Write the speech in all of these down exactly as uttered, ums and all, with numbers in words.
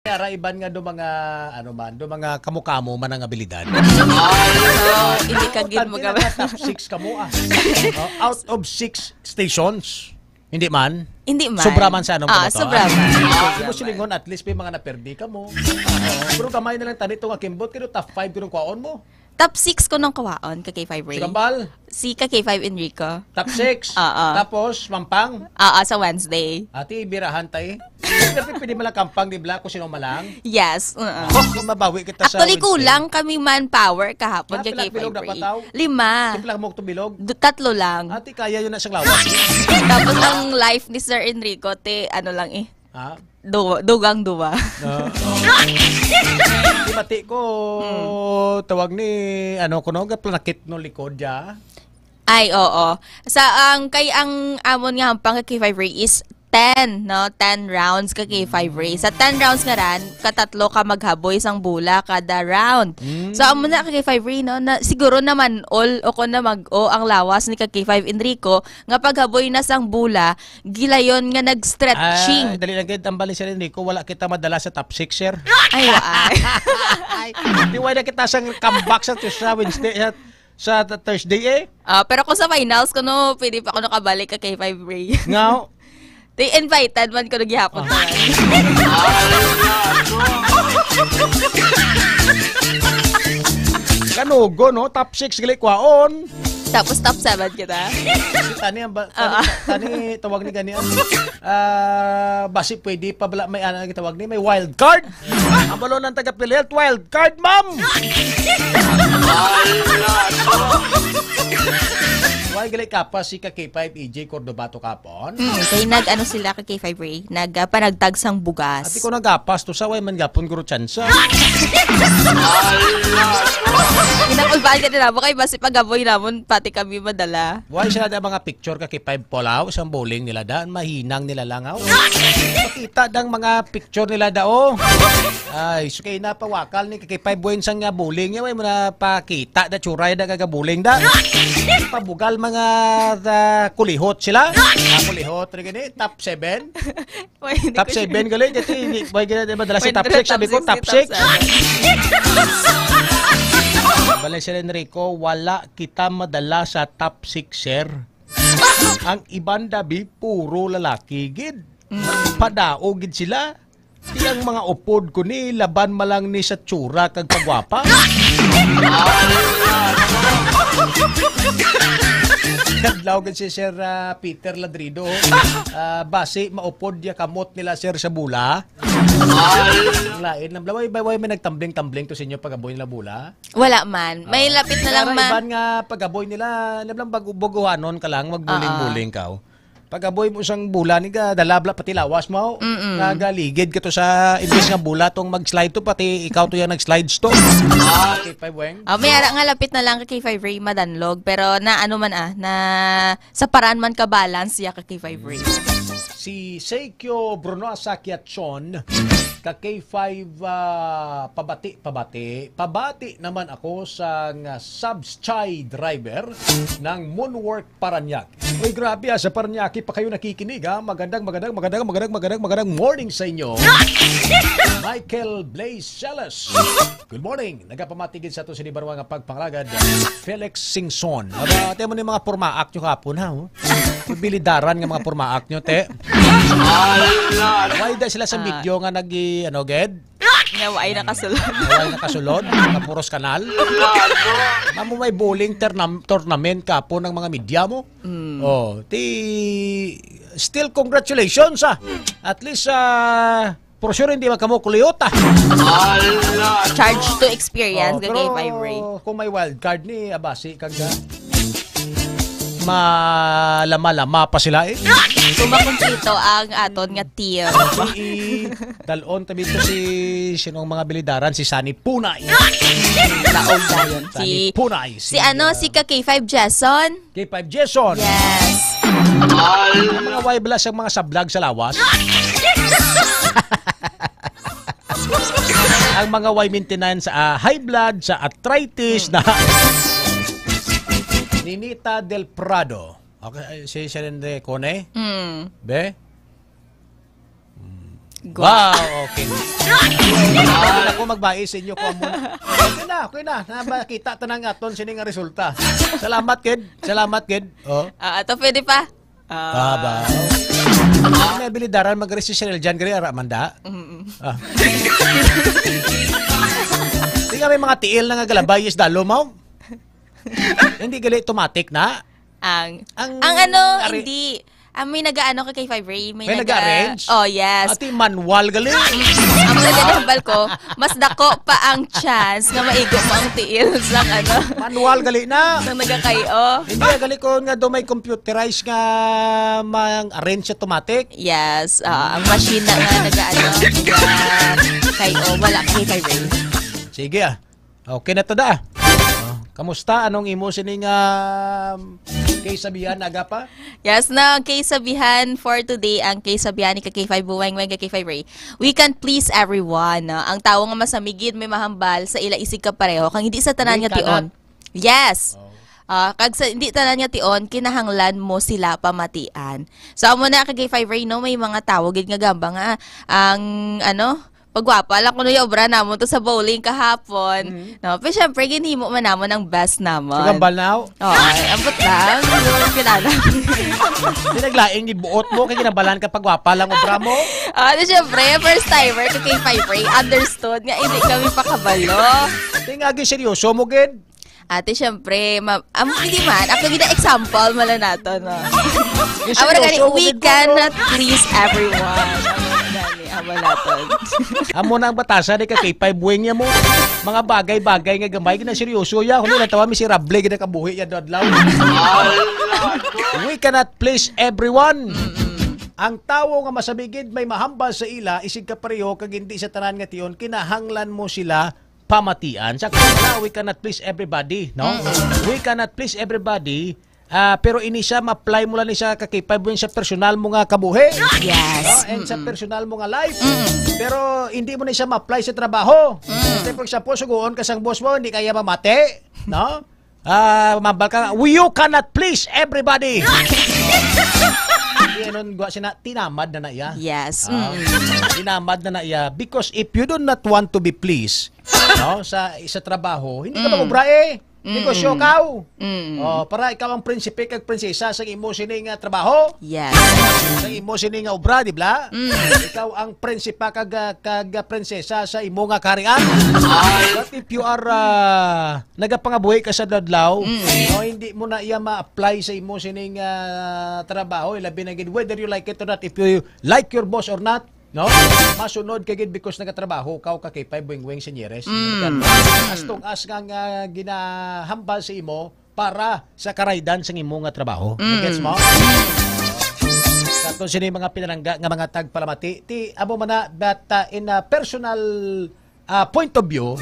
Ara iban nga do mga, ano man, do mga kamo-kamo man ang abilidad. So, hindi ka gid Importante mo na gab- nga top six kamo, ah. Oh, out of six stations, hindi man. Hindi man. Sobra man sa anong Ah, kabataan. Sobra man. Ah, Sobra imo man. Silingon, at least may mga naperdi ka mo. Oo. Pero gamay na lang tani to nga kimbot, kay do top five ko nung kwaon mo. Top six ko nung kwaon, ka K five Ray. Si Kambal? Si ka K five Enrico. Top six? Oo. Tapos, Mampang? Oo, sa Wednesday. Ati, birahan tayo. Pwede, pwede man lang kampang, di ba? Kung sino malang. Yes, oo. Oh, mabawi kita sa Actually, Wednesday. Kulang kami manpower kahapon Ah, kay pila K five bilog dapat Ray. Tao? Lima. Pila mo to bilog? Du- tatlo lang. Ati, kaya yun na sa lawas. Tapos ang life ni Sir Enrico, te, ano lang eh. Ha? Duwa, dugang duwa. Ah. Di bati ko, Hmm. tawag ni, ano ko, no, gaplanakit no likod ya. Ay, oo. Sa, ang, kay ang amon nga hampang ka K five Ray is ten, no? Ten rounds ka K five Ray. Sa ten rounds nga ran, katatlo ka maghaboy sang bola kada round. Mm. So, amo na ka K five Ray, no? Na, siguro naman all o kon na mag-o ang lawas ni ka K five Enrico nga paghaboy na sang bola, gilayon nga nag-stretching. Ah, dali lang, kay tambal ni Sir Enrico, wala kita madala sa top six, sir. Ay, wa-, ay. Ay, di wala kita sang comeback sa Tuesday, Wednesday, sa, sa th-, Thursday, eh. Ah, pero kung sa finals, kuno, pwede pa ko nakabalik ka K five Ray. Nga, oh. Di invited man ko nagyapon Ah. naman. Kanugo, no? Top six gali kwaon. Tapos top seven kita. Si Tani, ang ba-, Tani, Oo. Tani, tawag ni gani, ah, ah, basi pwede pa bala may, ano, ang tawag ni, may wild card. Ang balon ng taga PhilHealth, wild card, ma'am. Why gali kapas si ka K five E J Cordoba to kapon? Hmm, kay nag-ano sila ka K five Ray, nag, ah, panagtag sang bugas. Ati ko nagapas to sa way man gapon guro tsansa. Inakulbaan ka nila mo kay basi pagaboy namon pati kami madala. Why sila na mga picture ka K five pulaw sa bowling nila daan, mahinang nila lang, aw. Makita dang mga picture nila da, oh. Ay, so kay napawakal ni ka K five Buensang nga bowling niya, way mo na pakita da, tsuray da, kagabuling da. Pabugal mga, ah, kulihot sila. Ah, kulihot, rin gani, top seven. Way, hindi Top ko siya seven gali, dati, hindi, way gani, di ba, dala si Way top dala six, sabi ko, top top six, six. top seven. Bale, Sir Enrico, wala kita madala sa top six, sir. Ang iban dabi, puro lalaki gid. Mm. Padao gid sila. Di ang mga upod ko ni, laban malang ni sa tsura kag pagwapa. Kadlaw gid si Sir, ah, Peter Ladrido. Ah, basi maupod ya kamot nila, sir, sa bula. Ang lain lang. Way, way, way may nagtambling-tambling to sa inyo pag-aboy nila bula? Wala man. May Oo. lapit na lang Pero ma- iban nga pag-aboy nila, alam lang, bagu-, baguhanon ka lang, magbuling-buling Oo. ka, oh. Pag-aboy mo sang bula, ni ga, dalabla pati lawas mo, Mm-mm. nagaligid ka to sa, imbis nga bula tong mag-slide to, pati ikaw to yung nag-slides to. Okay, Pay Weng. Oh, may ara nga lapit na lang ka K five Ray madanlog, pero na ano man ah, na sa paran man ka balance ya ka K five Ray. Si Seikyo Bruno Asakiachon, ka K five, ah, pabati, pabati. Pabati naman ako sa nga subsky driver ng Moonwork Parañaque. Uy, grabe, ah, sa Parañaque pa kayo nakikinig, ah. Magandang, magandang, magandang, magandang, magandang, magandang morning sa inyo. Michael Blaze Celes. Good morning. Nagapamatigid sa to sa Libarwa nga pagpangalagad, Felix Singson. Aba, ate mo ni mga purmaak nyo kapon, ha, oh. Bilidaran nga mga purmaak nyo, te. Why da sila sa Ah. video nga nag-i-, ano, ged? Nga, wa ay nakasulod. Wala nakasulod, nga puros kanal. Mamo may bowling ternam-, tournament ka po ng mga media mo. Mm. Oh, ti still congratulations, ah. At least, ah, for sure hindi man kamo kuliyot, ah. Charge to experience, Oh, ka pero K five Ray. Kung may wild card ni Abasi, kag, ah, malama-lama pa sila, eh. Kung makumpleto ang aton nga team. I-, i-, dalon tabi to si, sinong mga bilidaran, si Sunny Punay. Laog dayon. Sunny Si, Punay, si, si ano, ah, si ka K five Jason. K five Jason. Yes. Ang mga way bala sa mga sablag sa lawas. Ang mga way maintenance, ah, high blood, sa arthritis, Hmm. na. Ninita Del Prado. Okay, si Sherende Cone. Hmm. Be? Hmm. Gwa. Wow, okay. Ah, ako magbai sa inyo ko muna. Okay na, okay na. Nakita ta na ang aton sini nga resulta. Salamat, kid. Salamat, kid. Oh. Ah, ato pwede pa. Ah, ba? Ah, may abilidaran mag-resisiril dyan, gari, ara, manda. Mm-mm. Ah. Di nga may mga tiil na nga galabay, is dalo, mao? Hindi gali automatic na. Ang, Ang ang ano, ari- hindi. Ah, may nag-aano ka kay Five Ray? May May naga- nag-arrange? Oh, yes. Ati, manual gali. Ang mga ginahambal ko, mas dako pa ang chance nga maigo mo ang tiil sa ano. Manual gali na. Nang nagakay-o. Hindi, gali ko nga do may computerized nga mang-arrange automatic. Yes, ah, ang machine na nga nag-aano. Kay, oh, wala kay Five Ray. Sige ah. Okay na to da. Oh, kamusta? Anong imo sining, um, kay sabihan, aga pa? Yes, na kay sabihan for today, ang kay sabihan ni ka K five Buweng Weng, ka K five Ray. We can't please everyone, no? Ang tawo nga masamigid may mahambal sa ila isig ka pareho, kang hindi sa tanan We nga tion. cannot. Yes. Oh. Ah, kag sa hindi tanan nga tion, kinahanglan mo sila pamatian. So, amo na ka K five Ray, no? May mga tawo gid nga gamba nga ang, ano, pagwapa lang kuno yung obra namon to sa bowling kahapon. Mhm. No? Pero syempre, ginhimo man namon ang best namon. Sa gambal na ako. Oo, ay, ambot lang. Yung kilala. Pinaglaing ni buot mo, kay ginabalan ka pagwapa lang obra mo. Ah, di syempre, first timer ko kay Five Ray. Understood nga, hindi kami pakabalo. Di nga, gi seryoso mo, gid. Ate, syempre, ma-, am, hindi man. Ako gina example, mala nato, no? Yung Amo na gani, seryoso, we gid mo, no? cannot please everyone. Amo na gani, amo nato. Amo na ang batasan ni ka K five Buweng niya mo. Mga bagay-bagay nga gamay, gina seryoso ya. Kundi lang tawa, miserable, gina kabuhi ya, dadlaw. We cannot please everyone. Mm-mm. Ang tawo nga masabigid may mahambal sa ila, isig kapareho, kag hindi sa tanan nga tion, kinahanglan mo sila pamatian. Sa kung we cannot please everybody, no? Mm-mm. We cannot please everybody, ah, pero ini siya ma-apply mo lang ni sa kakipay mo sa personal mo nga kabuhi. Yes. No? And sa Mm-mm. personal mo nga life. Mm-mm. Pero hindi mo na siya ma-apply sa trabaho. Mm. Say, for example, suguon ka sang boss mo, hindi kaya mamati, no? Ah, mambal ka, you cannot please everybody. Di anon gwa sina, tinamad na na iya. Yes. Ah, Mm. tinamad na na iya. Because if you do not want to be pleased, no, sa, sa trabaho, hindi ka Mm. mag-obra eh. Mm. Negosyo ka. Mm. Oh, para ikaw ang prinsipe kag prinsesa sa imo sini nga trabaho. Yes. Sa imo sini nga obra, di ba? Mm. Ikaw ang prinsipa kag, ah, kag prinsesa sa imo nga kaharian. But if you are, ah, nagapangabuhi ka sa adlaw, Mm. no, hindi mo na iya ma-apply sa imo sining, ah, trabaho, ilabi na gid whether you like it or not, if you like your boss or not, no? Masunod ka gid because nagatrabaho ka o ka K five Wing Wing Senyeres. Mm. As long as nga, nga ginahambal sa imo para sa karaydan sa imo nga trabaho. Mm. Gets mo? Sa aton sini mga pinalangga nga mga tagpalamati, ti amo man na, but, ah, in a personal ah, point of view,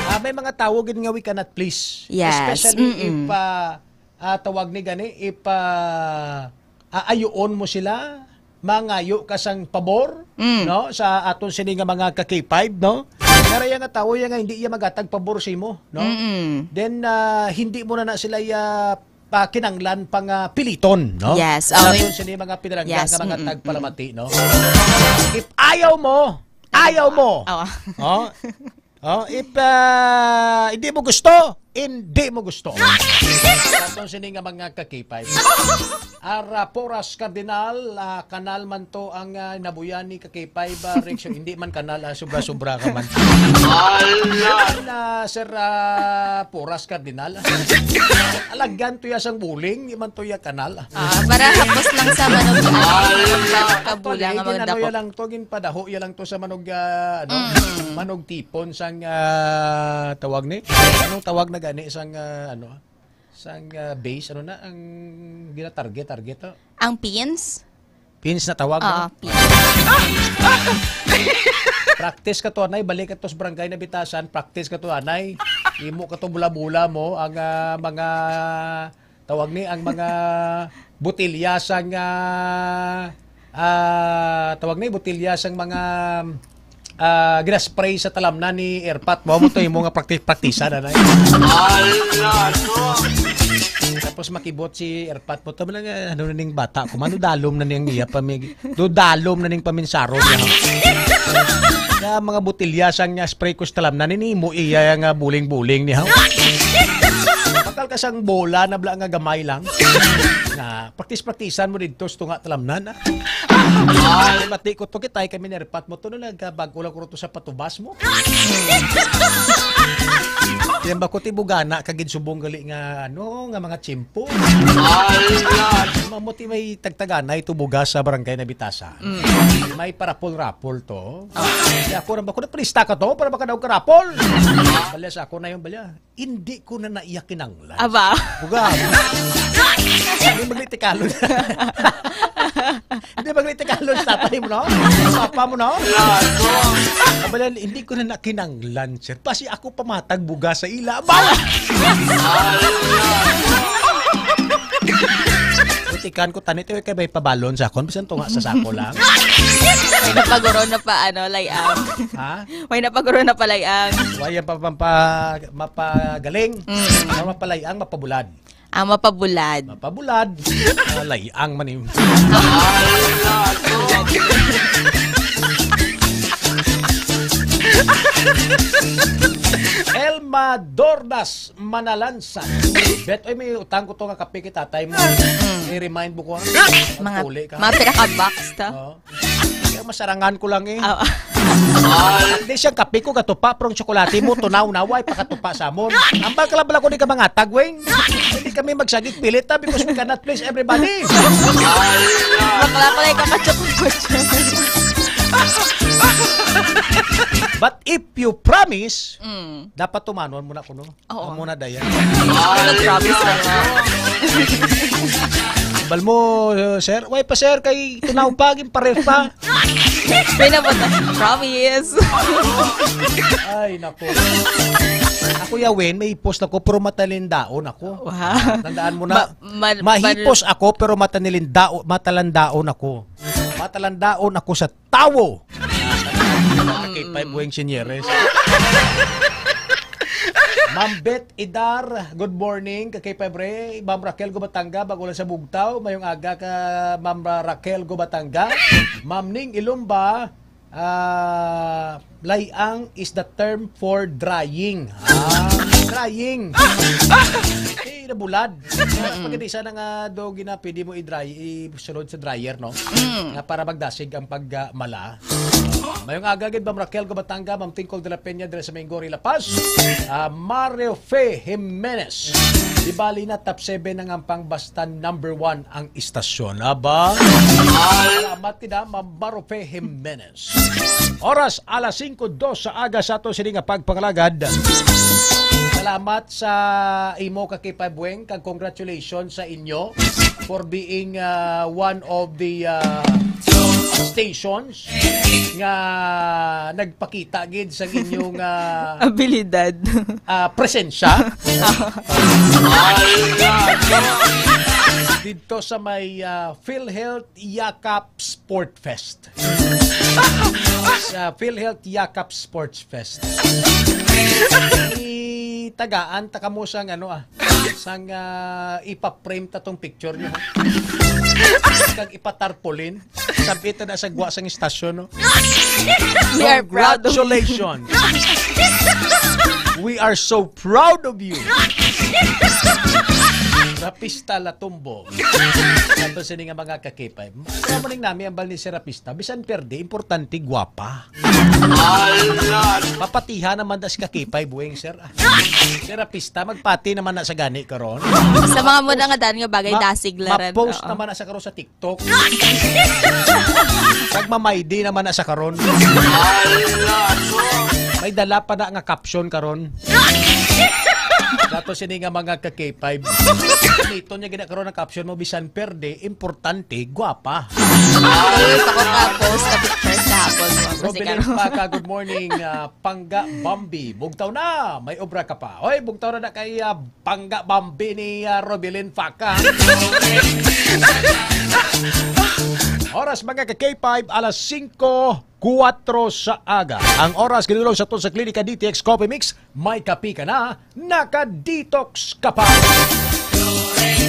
ah, may mga tawo gid nga we cannot please. Yes. Especially Mm-mm. if, ah, ah, tawag ni gani, if, ah, ah, ayuon mo sila, mangayo ka sang pabor, Mm. no, sa aton sini nga mga ka K five, no? Pero iya nga tawo iya nga hindi iya magatag pabor sa imo, no? Mm-mm. Then, ah, hindi mo na na sila iya pa kinanglan pang, ah, piliton, no? Yes, Sa oh. aton sini mga pinalangga Yes, nga mga mm-mm, tagpalamati, no? If ayaw mo, ayaw mo. Oh. Oh? Oh, if, ah, hindi mo gusto, hindi mo gusto. Sa aton sini nga mga ka K five. Ara Porras Cardinal, ah, kanal man to ang, ah, nabuyan ni ka K five, ah, Rex. Hindi man kanal, ah, sobra-sobra ka man. Ala! Na, Sir, ah, Porras Cardinal. Alagyan to ya sang buling, di man to ya kanal. Ah, para hapos lang sa manog, ah, Ala! kabula nga Actually, mga gin-ano dako. ya lang to, ginpadaho ya lang to sa manog, ah, ano, Mm. manog tipon sang, ah, tawag ni? Anong tawag na gani sang, ah, ano? Sang, ah, base, ano na? Ang gina-target, target, oh. Ang pins? Pins na tawag, Oo, no? Pins. Practice ka to, anay. Balik ka to sa barangay na bitasan. Practice ka to, anay. Imo ka to, bula-bula mo. Ang, ah, mga, tawag ni, ang mga botilya sang, ah, ah, tawag ni, botilya sang mga, ah, ginaspray sa talamnan ni Airpot. Mo mo to, imo nga practice, practice, anay. Ala, no. Tapos makibot si Erpat mo, "Tama na nga, ano na ning bata ko, mano dalom na niyang iya pa, may, do dalom na ning paminsaron niya." Nga mga botelya sang niya spray ko sa talamnan, ini mo iya nga buling-buling niya. Bakal ka sang bola na bla nga gamay lang. Nga, praktis-praktisan mo dito sa tunga talamnan, ah. Ay, mati ko to, kitay kami ni Erpat mo to, no, nagkabag-o lang ko to sa patubas mo. Yan ba ko tibugana, kagid subong gali nga, ano, nga mga tsimpo. Ala! Mamuti may tagtaganay to bugas sa barangay na Bitasan. Mm. May parapol-rapol to. Ah. Kaya ako rin ba, kung naprista ka to, para baka daw karapol. Balya sa ako na yung balya. Hindi ko na naiya kinanglan. Aba. Buga. Hindi maglitikalon. Hindi maglitikalon sa tatay mo, no? Sa papa mo, no? Abala, hindi ko na nakinanglan, sir. Pasi ako pamatag buga sa ila. Aba! Butikan ko, tanit, eh, kay may pabalon sa akon. Bisan tunga sa sako lang. May napaguro na pa, ano, layang. Ha? May napaguro na pa, layang. Waya pa, pa, pa, mapagaling. Mm. Ang mapalay-ang mapabulad. Ang mapabulad. Mapabulad. Ah, lay-ang man yun. Elma Dordas Manalansan. Bet, oy, may utang ko to nga kape kay tatay mo. Mm. I-remind mo ko, ha? Mga, Magpuli ka. Mga pinaka-box to. Oo. Kaya masarangan ko lang eh. Oo. At di siyang kape ko, katupa, pero ang tsokolate mo, tunaw na, way pakatupa sa amon. Ambal ka lang pala ko di ka mangatag, Weng. Hindi kami magsagig pilit, ha, because we cannot please everybody. Bakla pala yung kakatsukuko dyan. But if you promise, Mm. dapat tumanon mo na kuno. Oo. Amo na, Dayan. Nag-promise na nga. Bal mo, uh, sir? Way pa, sir, kay tunaw pa, gin pares pa. May nabata. Promise. Ay, nako. Ako, Yawin, may hipos ako, pero matalindaon ako. Wow. Tandaan mo na, Ma-, ma-, mahipos ma- ako, pero matanilindao-, matalandaon ako. Matalandaon ako sa tawo. K five Weng Sinieres. Ma'am Beth Idar, good morning. Ka K five Ray, Ma'am Raquel Gubatanga, bago lang sa Bugtaw. Mayong aga ka, Ma'am Ra-, Raquel Gubatanga. Ma'am Ning Ilumba, ah, layang is the term for drying. Ah, drying. Eh, nabulad. Kaya pag hindi sana nga do gina, pwede mo i-dry, isulod sa dryer, no? Mm. Nga para magdasig ang pagmala. Mayong aga gid, Ma'am Raquel Gubatanga, Ma'am Tingkol de la Peña, dira sa Minggoy, La Paz. Ah, Mario Fe Jimenez. Di bali na top seven ang ampang, basta number one ang istasyon. Aba? Salamat kita, Ma'am Mario Fe Jimenez. Oras, alas singko dos sa aga sa ato sini nga pagpangalagad. Salamat sa imo, ka K five Weng, kag congratulations sa inyo for being, uh, one of the, uh, stations nga nagpakita gid sa inyong, uh, Abilidad. uh, presensya dito sa may, uh, PhilHealth Yakap Sport Fest. Sa PhilHealth Yakap Sports Fest. Itagaan ta kamo sang ano, ah, sang, ah, ipa-frame ta tong picture niyo. Kag ipa-tarpaulin. Sabit na sa gwa sang istasyon, no? We are proud of you. Congratulations. We are so proud of you. Rapista Latumbo. Ato sini nga mga ka-K five. Kaya mo ning nami ang bal ni Serapista, bisan perde, importante, gwapa. Alan! Papatiha naman das ka K five, Weng, sir. Ah. Serapista, magpati naman na sa gani karon. Sa mga muna nga dan nga bagay, Ma-, dasig la rin, ma-post oo. naman na sa karon sa TikTok. Pag mamaydi naman na sa karon. Alan! May dala pa na nga caption karon. Dato sini nga mga ka K five. Nito niya ginakaroon ng caption mo, bisan perde, importante, gwapa. Ay, takot na post ka pictures kahapon mo. Kasi Robelin karon. Paca, good morning, ah, Pangga Bambi. Bugtaw na, may obra ka pa. Oy, bugtaw na na kay, ah, Pangga Bambi ni, ah, Robelin Paca. Oras, mga ka K five, alas singko kuwatro sa aga. Ang oras, ginulong sa to sa Klinika D T X Coffee Mix, may kapi ka na, naka-detox ka pa.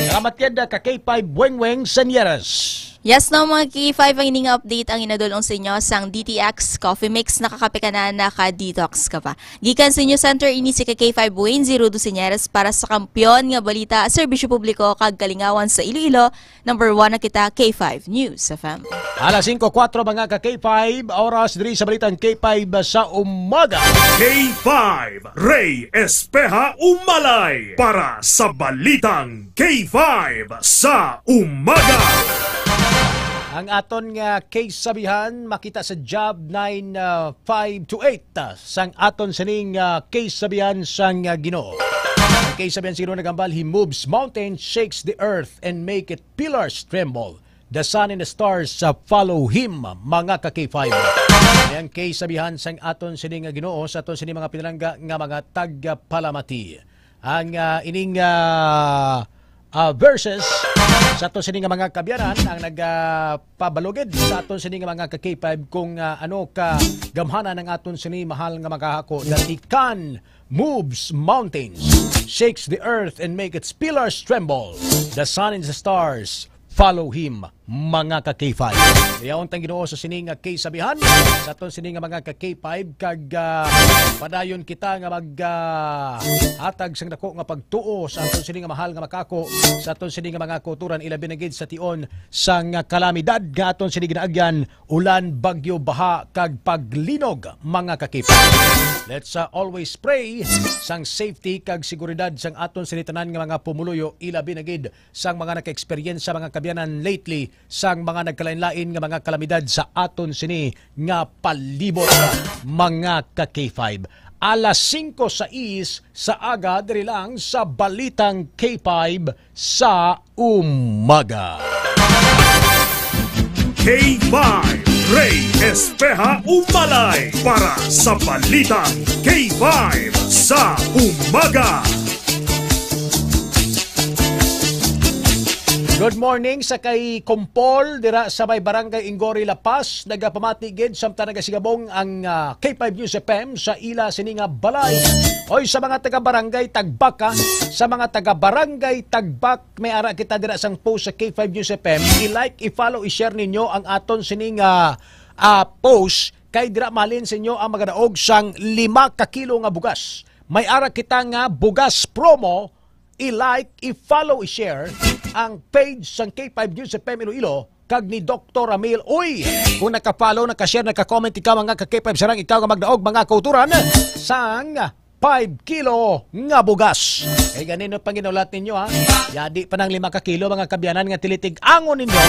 Salamat gid ka K five Weng Weng Senieres. Yes, no, mga K five, ang ining update ang inadulong sa inyo sang D T X Coffee Mix. Nakakape ka na, naka-detox ka pa. Gikan sa inyo center, ini si ka K five Wayne Zero Dusiñeres para sa kampiyon nga balita, serbisyo publiko, kag kalingawan sa Iloilo. Number one na kita, K five News F M. Alas singko kuwatro, mga ka K five, oras diri sa balitang K five sa umaga. K five, Ray Espeha Umalay para sa balitang K five sa umaga. Ang aton nga case sabihan makita sa Job nine, uh, five to eight, uh, sang aton sining, uh, case sabihan sang, uh, Ginoo. Ang case sabihan sa Ginoo nagambal, "He moves mountains, shakes the earth, and make it pillars tremble. The sun and the stars, uh, follow him," mga ka K five. Ang case sabihan sang aton sining nga Ginoo sa aton sining mga pinalangga nga mga tagapalamati. Ang, ah, ining, ah, ah, verses sa aton sini nga mga kabyanan ang nagapabalugid sa aton sini nga mga ka K five kung, ah, ano ka gamhanan ang aton sini mahal nga makahako, that he can moves mountains, shakes the earth, and make its pillars tremble. The sun and the stars follow him, mga ka K five. Yaon tang Ginoo sa sini nga case sabihan sa aton sini nga mga ka K five, kag, ah, padayon kita nga mag, ah, hatag sang dako nga pagtuo sa aton sini nga mahal nga makako, sa aton sini nga mga kauturan, ilabi na gid sa tion sang kalamidad nga aton sini ginaagyan, ulan, bagyo, baha, kag paglinog, mga ka K five. Let's, ah, always pray sang safety kag seguridad sang aton sini tanan nga mga pumuluyo, ilabi na gid sang mga naka-experience sa mga kabyanan lately sang mga nagkalain-lain nga mga kalamidad sa aton sini nga palibot, mga ka K five. Alas singko sais sa aga, diri lang sa Balitang K five sa Umaga. K five, Ray Espeha Umalay para sa Balitang K five sa Umaga. Good morning sa kay Kumpol dira sa may Barangay Inggori, La Paz. Nagapamati gid samtang nagasigabong ang, ah, K five News F M sa ila sini nga balay. Oy, sa mga taga Barangay Tagbak, ah, sa mga taga Barangay Tagbak, may ara kita dira sang post sa K five News F M. I-like, i-follow, i-share ninyo ang aton sini nga, ah, post, kay dira malin sa inyo ang magadaog sang lima ka kilo nga bugas. May ara kita nga bugas promo. I-like, i-follow, i-share ang page sang K five News F M Iloilo kag ni Doktor Ramil. Uy, kung naka-follow, naka-share, naka-comment ikaw, mga ka K five, sarang ikaw nga magdaog, mga kauturan, sang five kilo nga bugas. Kay ganino pang ginaulat ninyo, ha? Yadi pa nang lima ka kilo, mga kabyanan, nga tilitig-angon ninyo,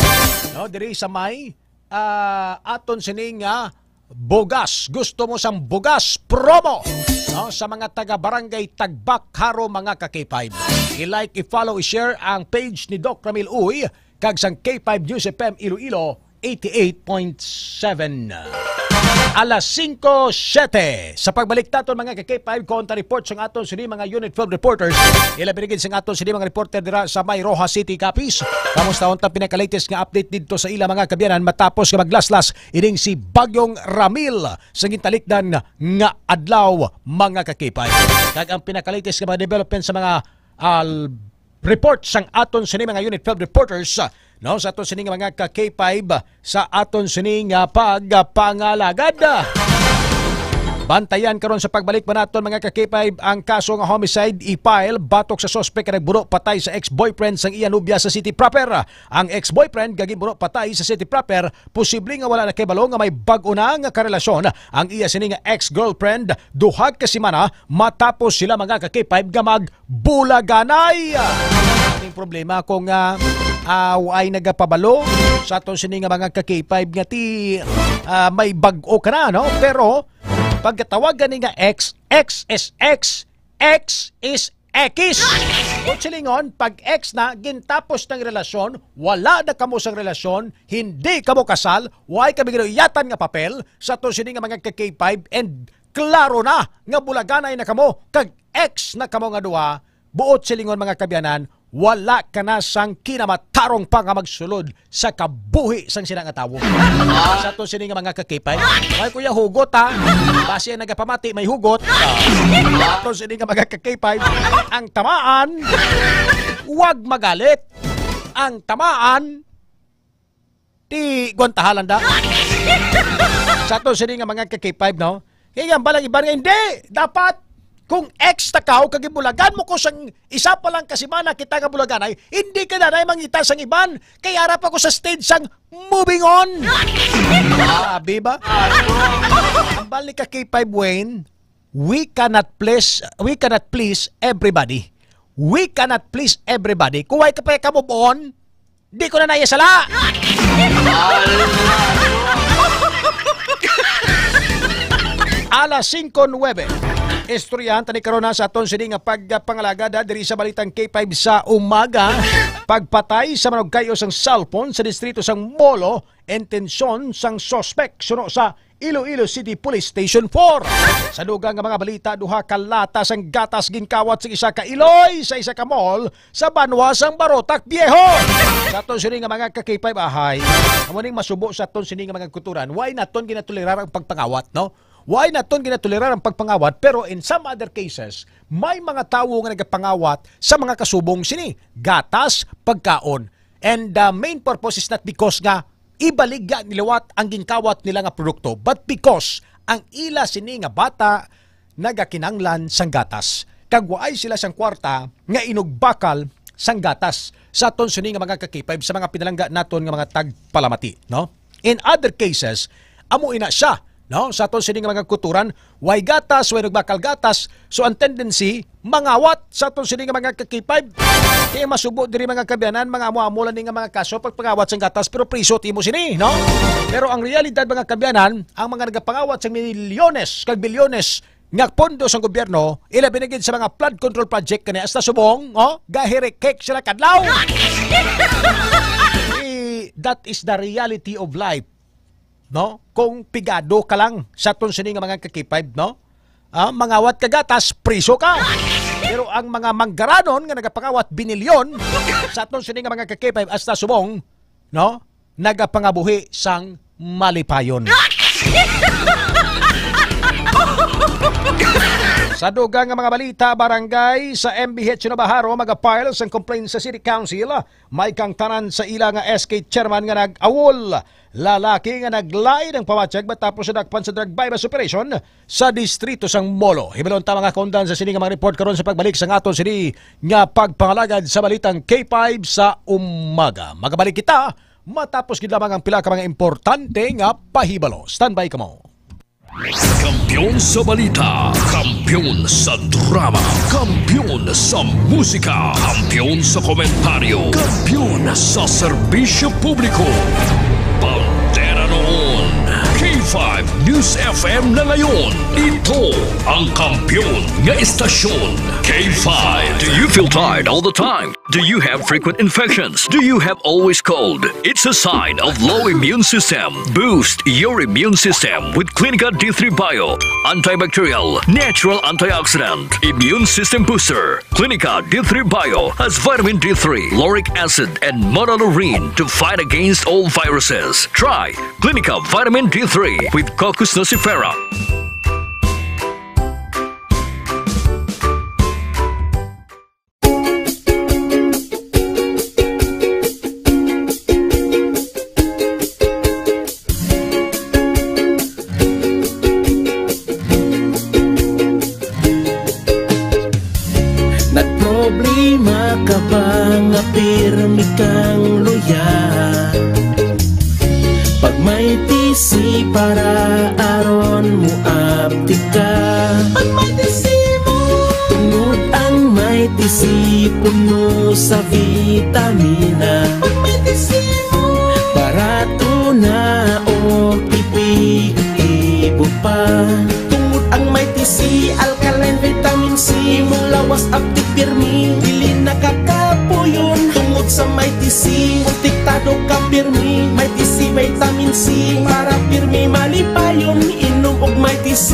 no? Diri sa may, ah, aton sining, ah, bugas. Gusto mo sang bugas? Promo, no? Sa mga taga Barangay Tagbak, Jaro, mga ka K five. I-like, i-follow, i-share ang page ni Doc Ramil Uy kag sang K five News F M Iloilo, eighty-eight point seven. Alas singko siyete. Sa pagbalik naton, mga ka K five, kontra report sang aton sini mga Unit twelve reporters. Ilabi na gid sang aton sini mga reporter dira sa may Roxas City, Capiz. Kamusta unta pinakalatest nga update didto sa ila, mga kabyanan, matapos nga maglaslas ining si Bagyong Ramil sa gintalikdan nga adlaw, mga ka K five? Kag ang pinakalatest nga mga development sa mga, ah, report sang aton sini mga Unit twelve reporters, ah, no, sa aton sini nga mga ka K five, ah, sa aton sini nga pagpangalagad. Bantayan karon sa pagbalik pa naton, mga ka K five, ang kaso nga homicide i-file batok sa suspek nga nagbuno patay sa ex-boyfriend sang iya nobya sa City Proper. Ang ex-boyfriend nga ginbuno patay sa City Proper, posible nga wala nakahibalo nga may bag-o na nga karelasyon ang iya sini nga ex-girlfriend duha ka semana matapos sila, mga ka K five, nga magbulaganay. Ang problema kung, ah, ah, way nagapabalo sa aton sini nga mga ka K five nga ti, ah, may bag-o ka na, no? Pero pagkatawag gani nga ex, ex is ex, ex is X. Buot silingon, pag ex na, gintapos ng relasyon, wala na kamo sang relasyon, hindi kamo kasal, way kami ginuyatan nga papel sa to sini nga mga ka K five, and klaro na nga bulaganay na kamo, kag ex na kamo nga duha, buot silingon, mga kabyanan, wala ka na sang kinamatarong pa nga magsulod sa kabuhi sang sina nga tawo. Sa to sini nga mga ka K five, may kuya hugot, ha. Basi ang nagapamati may hugot. Sa to sini nga mga ka K five, ang tamaan, wag magalit. ang tamaan, ti guantahalan da. Sa aton sini nga mga ka-K five, no? Kaya nga, balang iban nga, hindi! Dapat, kung ex ta ka o kag gibulagan mo ko sang isa pa lang ka semana kita nga bulaganay, hindi ka na mangita sang iban. Kay ara pa ko sa stage sang moving on. Grabe ba? Ang balik ka, K five Wayne, we cannot please, we cannot please everybody. We cannot please everybody. Kung way ka pa ka move on, di ko na naya sala. Alas singko nuwebe. Istoryahan tani karon na sa aton sini nga pagpangalagad, ah, diri sa Balitang K five sa umaga. Pagpatay sa manugkayo sang cellphone sa distrito sang Molo, intensyon sang suspek suno sa Iloilo City Police Station four. Sa dugang nga mga balita, duha ka lata sang gatas ginkawat sa isa ka iloy sa isa ka mall sa banwa sang Barotac Viejo. Sa aton sini nga mga ka-K five ahay, amo ning masubo sa aton sini nga mga kuturan, why naton ginatolerar ang pagpangawat, no? Why naton ginatolerar ang pagpangawat, pero in some other cases, may mga tawo nga nagapangawat sa mga kasubong sini, gatas, pagkaon. And the main purpose is not because nga ibaligya niliwat ang ginkawat nila nga produkto, but because ang ila sini nga bata nagakinanglan sang gatas, kag waay sila sang kwarta nga inugbakal sang gatas sa aton sini nga mga ka-K five, sa mga pinalangga naton nga mga tagpalamati, no? In other cases, amo ina siya, no? Sa aton sini nga mga kuturan, way gatas, way nagbakal gatas, so ang tendency, mangawat sa aton sini nga mga ka-K five. Kaya masubo diri, mga kaabyanan, mga amo-amo lang ni nga mga kaso pagpangawat sang gatas, pero priso timo sini, no? Pero ang realidad, mga kaabyanan, ang mga nagapangawat sang milyones kag bilyones nga pondo sang gobyerno, ilabi na gid sa mga flood control project kani hasta subong, oh, gahirikik sila kadlaw. Eh, that is the reality of life, no? Kung pigado ka lang sa aton sini nga mga ka-K five, no? Ah, mangawat ka gatas, priso ka. Pero ang mga manggaranon nga nagapangawat binilyon sa aton sini nga mga ka-K five hasta subong, no? Nagapangabuhi sang malipayon. Sa dugang nga mga balita, barangay sa M B H Nabaharo magapile sang complaint sa City Council. May kangtanan sa ila nga S K chairman nga nag-awol. Lalaki nga naglain ang pamatyag matapos sa dakpan sa drug buy-bust operation sa distrito sang Molo. Hibalon ta, mga kaundan, sa sini nga mga report karon sa pagbalik sa aton sini nga pagpangalagad sa balitang K five sa umaga. Magabalik kita matapos gid lamang ang pila ka mga importante nga pahibalo. Standby kamo. Kampiyon sa balita, kampiyon sa drama, kampiyon sa musika, kampiyon sa komentaryo, kampiyon sa serbisyo publiko. Bandera noon, K five News F M na ngayon. Ito ang kampiyon nga istasyon, K five. Do you feel tired all the time? Do you have frequent infections? Do you have always cold? It's a sign of low immune system. Boost your immune system with Clinica D three Bio. Antibacterial, natural antioxidant, immune system booster. Clinica D three Bio has vitamin D three, lauric acid, and monolaurin to fight against all viruses. Try Clinica Vitamin D three with Cocos nucifera. Nagproblema ka ba nga pirmi kang luya? Pag may T C para aron mo aptika. Pag may T C mo. Tungod ang may T C puno sa vitamina. Pag may T C mo. Barato na o epektibo pa. Tungod ang may T C, alkaline vitamin C, imong lawas aptik pirmi, dili nakakapuyon. Tungod sa may T C, protektado ka pirmi. May T C vitamin C, para pirmi malipayon, inom og may T C.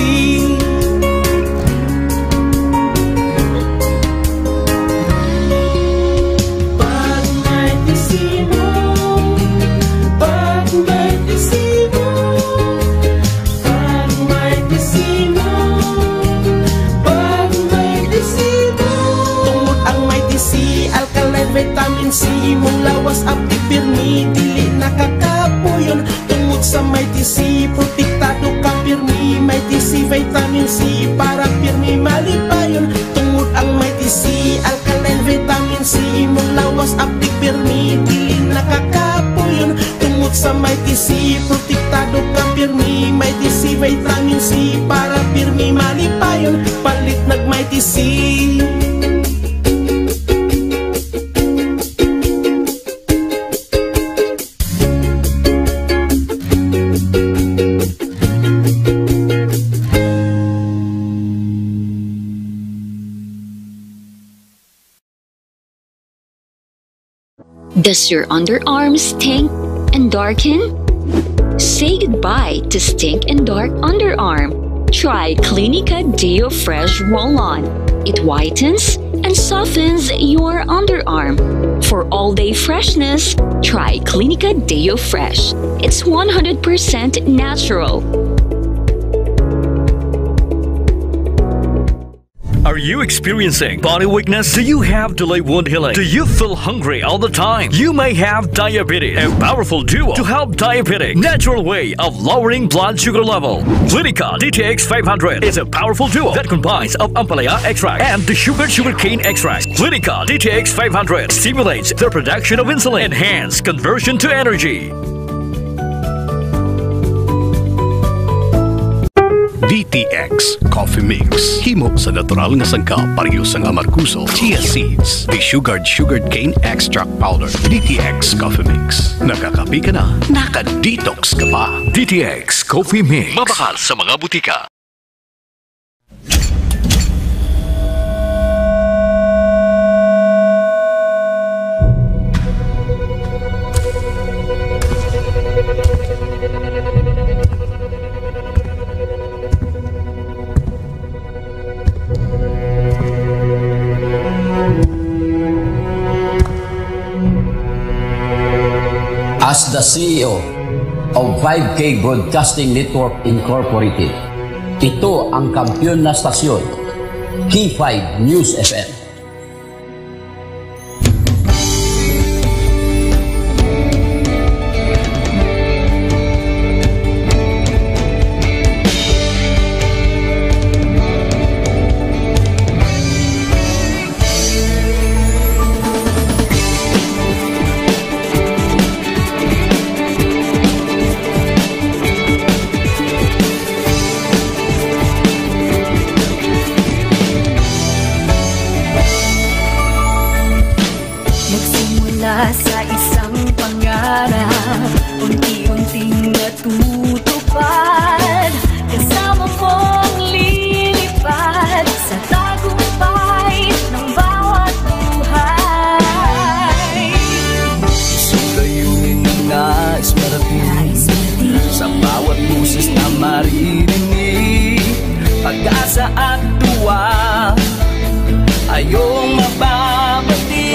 Pag may T C mo, pag may T C mo, pag may T C mo, pag may T C mo. Tungod ang may T C, alkaline vitamin C, imong lawas Sa Mighty C, protektado ka pirmi. Mighty C, vitamin C, para pirmi malipayon. Tungod ang Mighty C, alkaline vitamin C, imong lawas aptik pirmi, di nakakapuyon. Tungod sa Mighty C, protektado ka pirmi. Mighty C, vitamin C, para pirmi malipayon. Palit nag Mighty C. Does your underarm stink and darken? Say goodbye to stink and dark underarm. Try Clinica Deo Fresh Roll-On. It whitens and softens your underarm. For all-day freshness, try Clinica Deo Fresh. It's one hundred percent natural. Are you experiencing body weakness? Do you have delayed wound healing? Do you feel hungry all the time? You may have diabetes. A powerful duo to help diabetic. Natural way of lowering blood sugar level. Clinica D T X five hundred is a powerful duo that combines of ampalaya extract and the sugar sugarcane extract. Clinica D T X five hundred stimulates the production of insulin, enhance conversion to energy. D T X Coffee Mix. Himo sa natural nga sangkap, pareho sang amargoso, chia seeds, desugared sugarcane extract powder. D T X Coffee Mix. Nakakape ka na, naka-detox ka pa. D T X Coffee Mix. Mabakal sa mga butika. As the C E O of five K Broadcasting Network Incorporated, ito ang kampiyon na stasyon, K five News F M. Nagsimula sa isang pangarap, unti-unting natutupad. Kasama mong lilipad sa tagumpay ng bawat buhay. Isang layunin na nais marating. Nais marating. Sa bawat boses na maririnig, pag-asa at tuwa ay iyong mababati.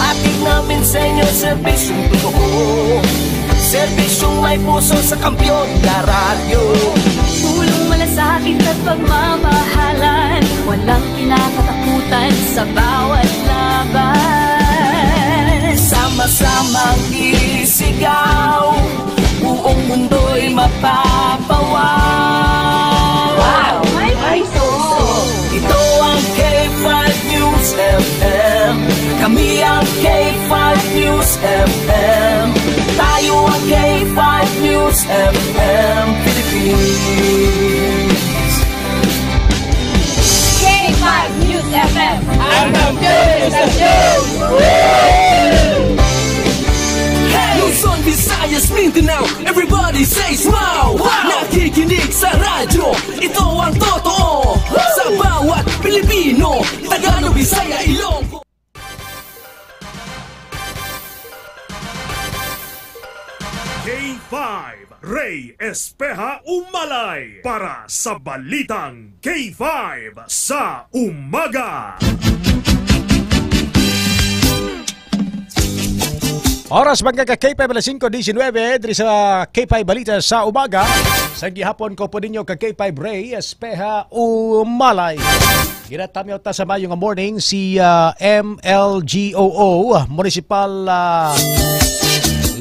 Hatid namin sa inyo serbisyong totoo, serbisyong may puso sa kampiyon na radyo. Pulong malasakit at pagmamahalan, walang kinakatakutan sa bawat laban. Sama-samang isigaw, buong mundo'y mapapawaw. Wow! May puso! Ito ang K five News F M. Kami ang K five News F M. Tayo ang K five News F M Philippines. K five News F M. Ang kampiyon sa show! Luzon, Visayas, Mindanao, everybody says wow! Wow! Nakikinig sa radyo, ito ang totoo. Sa bawat Pilipino, Tagalog, Bisaya, Ilonggo. K five, Ray Espeha Umalay para sa Balitang K five sa Umaga. Oras, mga ka K five, alas singko disinwebe, diri sa K five Balita sa Umaga. Sa gihapon ko po ninyo ka K five Ray Espeha Umalay. Ginatamyaw ta sa mayo nga morning si, ah, M L G O O, Municipal, ah,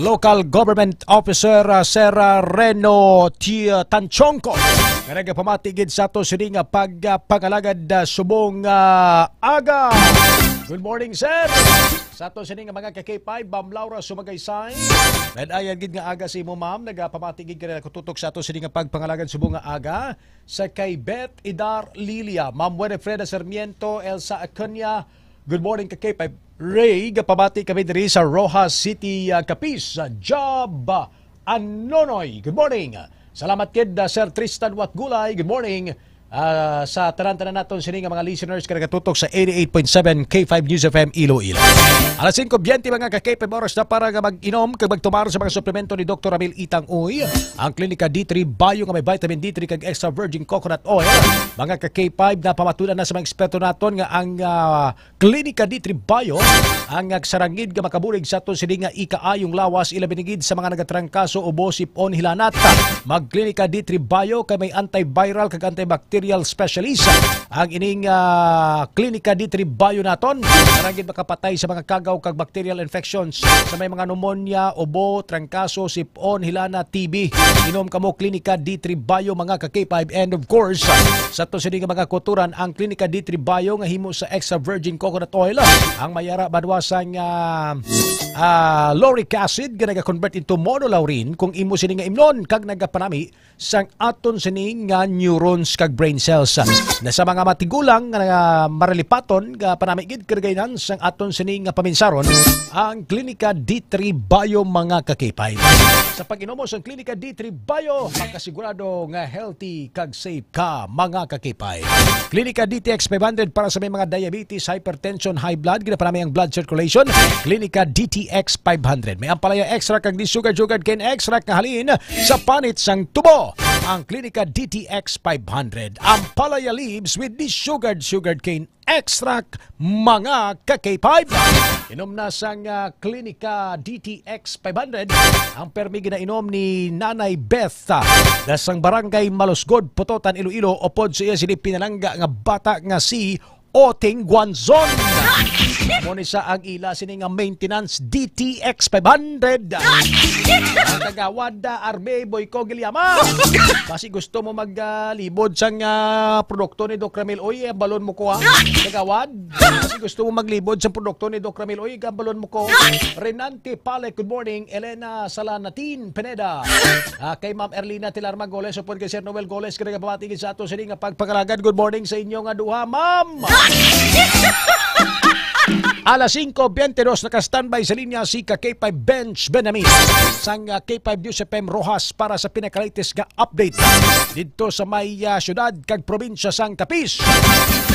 Local Government Officer, ah, Sir, ah, Reno T. Tanchongco, nga nagapamati gid sa ato sini nga pagpangalagad, ah, subong, ah, aga. Good morning, sir. Sa ato sini nga mga ka-K five, Ma'am Laura Sumagaysay. Nadayan gid nga aga sa imo, ma'am. Nagapamati gid ka na nakatutok sa ato sini nga pagpangalagad subong nga aga. Sa kay Beth Idar Lilia, Ma'am Winifreda Sarmiento, Elsa Acuna, good morning ka-K five. Ray, gapamati kami diri sa Roxas City, ah, Capiz. Sa Job, ah, Anonoy, good morning. Salamat kid, ah, Sir Tristan Watgulay, good morning. Ah, sa tanan-tanan naton sini nga mga listeners nga nagatutok sa eighty-eight point seven K five News F M Iloilo. Alas singko biyente, mga ka-K five, oras na para nga mag-inom kag magtumar sa mga suplemento ni Doktor Ramil Itang Uy. Ang Klinika D three Bio nga may vitamin D three kag extra virgin coconut oil. Mga ka-K five, napamatudan na sa mga eksperto naton nga ang, ah, Klinika D three Bio ang nagsarangid nga makabulig sa aton sini nga ikaayong lawas, ilabi na gid sa mga nagatrangkaso, ubo, sip-on, hilanat. Mag Klinika D three Bio kay may antiviral kag antibacterial specialist ang ining, ah, Klinika D three Bio naton. Sarangid makapatay sa mga kagaw kag bacterial infections sa may mga pneumonia, ubo, trangkaso, sip-on, hilanat, T B. Inom kamo Klinika D three Bio, mga ka-K five. And of course, sa to sini nga mga kuturan, ang Klinika D three Bio nga himo sa extra virgin coconut oil, ang may ara banwa sang, ah, ah, lauric acid nga naga-convert into monolaurin kung imo sini nga imnon kag nagapanami sang aton sini nga neurons kag brain cells. Na sa mga matigulang nga maralipaton nga panami gid, karagaynan sang aton sini nga paminsaron, ang Klinika D three Bio, mga ka-K five. Sa pag-inom mo sang Klinika D three Bio, makasigurado nga healthy kag safe ka, mga ka-K five. Klinika D T X five hundred para sa may mga diabetes, hypertension, high blood, ginapanami ang blood circulation. Klinika D T X five hundred. May ampalaya extract kag desugared sugarcane extract nga halin sa panit sang tubo. Ang Klinika D T X five hundred. Ampalaya leaves with desugared sugarcane extract, mga ka-K five. Inom na sang, ah, Klinika D T X five hundred ang permi ginainom ni Nanay Beth, ah, na sang Barangay Malusgod, Pototan, Iloilo, upod sa iya sini pinalangga nga bata nga si Oting Guanzon. Mo ni sa ang ila sini nga maintenance D T X five hundred. Ang kagawad, ah, Arme Boyco Guillama. Basi gusto mo mag, ah, libod sang, ah, produkto ni Doc Ramil Uy, eh, balon mo ko, ah. Kagawad, basi gusto mo maglibod sang produkto ni Doc Ramil Uy, eh, balon mo ko. Renante Palek, good morning. Elena Salanatin Pineda. Ah, kay Ma'am Erlina Tilar Magoles, upod kay Sir Noel Goles, kay nagapamati gid sa ato sini nga pagpangalagad. Good morning sa inyo nga duha, ma'am. Alas singko biyente dos, naka-standby sa linya si ka-K five Bench Benamin sang, ah, K five News F M Roxas para sa pinakalatest nga update didto sa may, ah, syudad kag probinsya sang Capiz.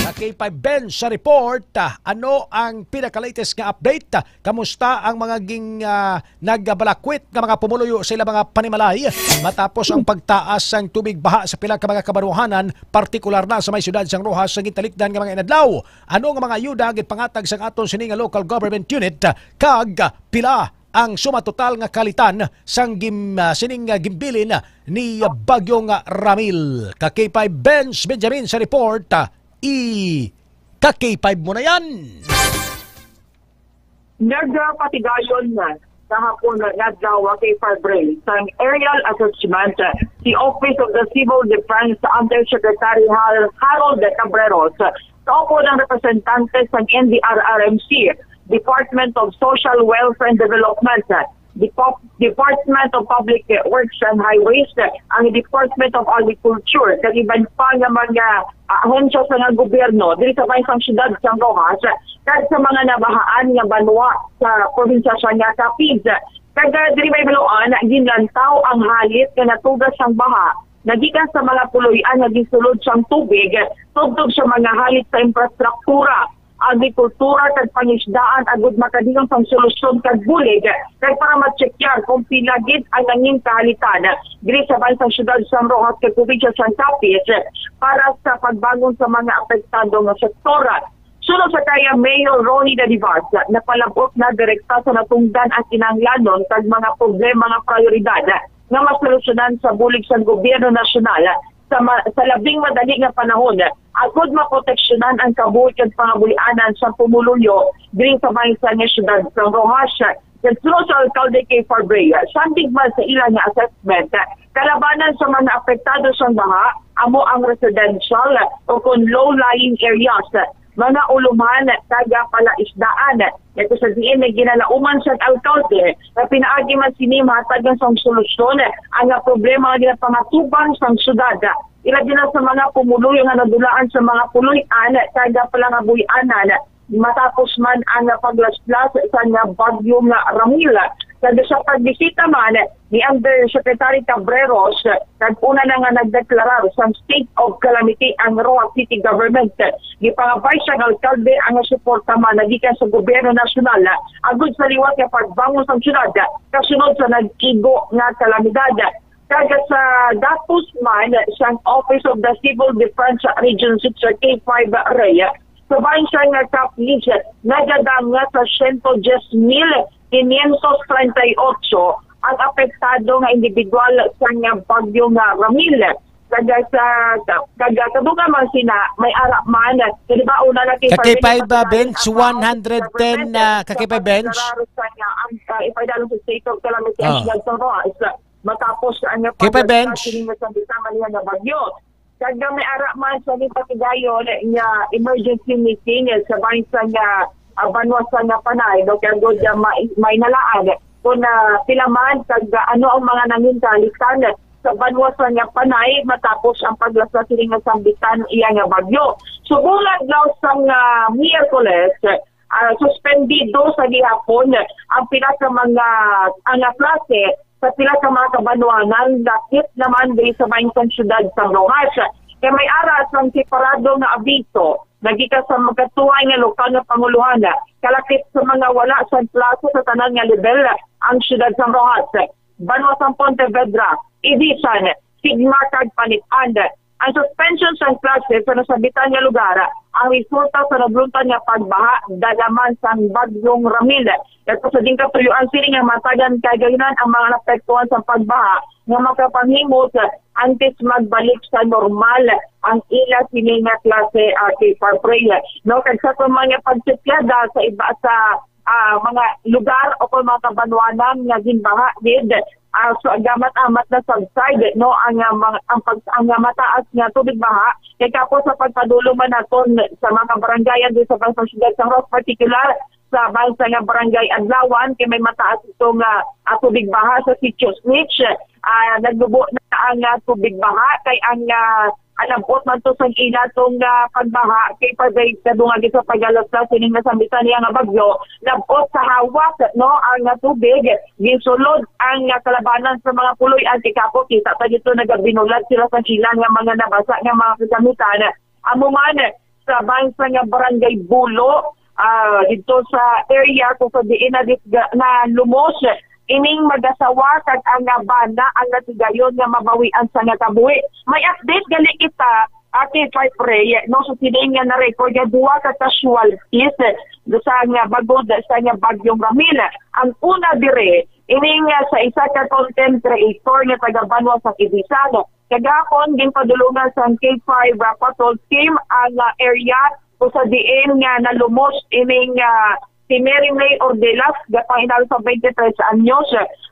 Ka-K five Bench, sa report, ah, ano ang pinakalatest nga update? Kamusta ang mga ging, ah, nagbalakwit nga mga pumuluyo sa ilang mga panimalay matapos ang pagtaas sang tubig baha sa pila ka mga kabanwahanan, partikular na sa may siyudad sang Roxas, sa gintalikdan nga mga inadlaw? Ano nga mga ayuda ang ginpangatag sang aton sini nga local government unit, kag pila ang suma total nga kalitan sang gim-, ah, sining, ah, gimbilin ni Bagyong Ramil? Ka-K five Bench Benjamin sa report, ah, i ka-K five mo na yan. Nagapatigayon na kahapon nga adlaw kay Fabre sang aerial assessment si Office of the Civil Defense Undersecretary Har-, Harold Cabreros, kaupod ang representante sang N D R R M C, Department of Social Welfare and Development, Depop-, Department of Public Works and Highways, ang Department of Agriculture, kag iban pa nga mga, ah, ahensya sa nga gobyerno diri sa bahin sang siyudad sang Roxas, kag sa mga nabahaan nga banwa sa probinsya sang Capiz. Kag, ah, diri may baluan, ginlantaw ang halit nga natugas sang baha nga gikan sa mga puloy-an nga gisulod sang tubig tubtob sa mga halit sa infrastruktura, agrikultura kag pangisdaan, agud makadiyong sang solusyon kag bulig kag para ma-checkar kung pila gid ang nangin kahalitan diri sa bansang siyudad sang Roxas kag probinsya sang Capiz para sa pagbangon sa mga apektado nga sektor. Suno sa kay Mayor Ronnie Dadivas, napalab-ot na direkta sa natungdan ang kinahanglanon kag mga problema nga prayoridad nga masolusyonan sa bulig sang gobyerno nasyonal sa ma-, sa labing madali nga panahon, agud maproteksyonan ang kabuhi kag pangabuhianan sa pumuluyo diri sa bahin sang siyudad sang Roxas. Nagsuno sa alkalde kay Fabrea, sandig man sa ila nga assessment, kalabanan sa mga apektado sang baha amo ang residential o kon low-lying areas, mga ulumhan kag palaisdaan. Ito sa diin may ginalauman sang alkalde nga pinaagi man sini mahatagan sang solusyon ang nga problema nga ginapangatubang sang syudad, ilabi na sa mga pumuluyo nga nadulaan sa mga puloy-an kag palangabuy-anan matapos man ang paglaslas sa nga bagyo nga Ramil. Kag sa pagbisita man ni Undersecretary Cabreros, nag-una na nga nagdeklarar sang state of calamity ang Roxas City government. Gipangabay sang alkalde ang suporta man nagikan sa gobyerno nasyonal agud sa liwat nga pagbangon sang syudad kasunod sa nag-igo nga kalamidad. Kag sa datos man sang Office of the Civil Defense Region six or K five Ray, sa bahin sang Capiz, nagadanga sa siyento diyes mil quinientos treinta y ocho ang apektado nga individual sang bagyo nga Ramil. Kag sa kag kadugang man sina may ara man, di ba, una na kay Ka K five, Fabregas, uh, Bench, ang one hundred ten, government, uh, ka K five, Bench. Sa pagdeklarar sa nga ang, uh, ipadayon sa state of calamity ang Ah. Siyudad sa Roxas. Matapos ang K five, Bench. Kini nga sa Bisama niya nga bagyo. Kag may ara man sa ni patigayon nga emergency meeting sa bahin sang, ah, banwa sang Panay, no, kay gud, ah, may, may nalaan kung, ah, pila man kag, ah, ano ang mga nanginkaliktan sa banwa sang Panay matapos ang paglaslas sini nga sambitan iya nga bagyo. Subong adlaw sang, ah, Miyerkules, ah, suspendido sa gihapon ang pila ka mga, ang klase sa pila ka mga kabanwanan, lakip naman diri sa bahin sang siyudad sa Roxas. Kay may ara sang separado nga abiso nga gikan sa magkatuhay nga lokal nga panguluhan, kalakip sa mga wala sang klase sa tanan nga level ang siyudad sa Roxas, banwa sang Pontevedra, Ibisan, Sigma kag Panit-an. Ang suspension sang klase sa nasambitan nga lugar ang resulta sa nagluntad nga pagbaha dala man sang Bagyong Ramil. Kag sa diin katuyoan sini nga mahatagan kahigayunan ang mga naapektuhan sang pagbaha nga makapanghimot antes magbalik sa normal ang ila sini nga klase, ah, kay Farprey. No, kag sa aton mga pagtipyada sa iba sa, ah, mga lugar o kon mga kabanwanan nga ginbaha gid, ah, so, gamat-amat na subside, no, ang, ah, mga, ang pag-, ang, ah, mataas nga tubig baha, kay kapos sa pagpadulong man naton sa mga kabarangayan diri sa Bansang Siyudad sang Roxas, particular sa bangsa nga Barangay Adlawan, kay may mataas ito nga, ah, tubig baha sa Sitio Snitch. Ah, naglubo na ang, ah, tubig baha kay ang, ah, alabot man to sang ila tong, ah, pagbaha kay pagdayag sa dunga sa pagalas sa sining nasambitan niya nga bagyo. Labot sa hawas, no, ang, ah, tubig, ginsulod ang, ah, kalabanan sa mga puloy-an kay kapos kita ta dito nagabinulad sila sa ila nga mga nabasa nga mga kagamitan. Amo man, sa bangsa nga Barangay Bulo, ah, dito sa area kung sa diin na disga-, na lumos ining mag-asawa kag ang, ah, bana ang natigayon nga mabawian sa nga kabuhi. May update gali kita, Ate Five Ray, no, sa sining nga na-record nga duha ka casualties sa nga bagod sa nga Bagyong Ramil. Ang una dire, ining, ah, sa isa ka content creator nga taga banwa sa Ibisan. Kagahapon, ginpadulungan sang K five, ah, patrol team ang, ah, area kung sa diin nga nalumos ining, ah, si Mary May Ordelas, gapang edad sa twenty-three anyos.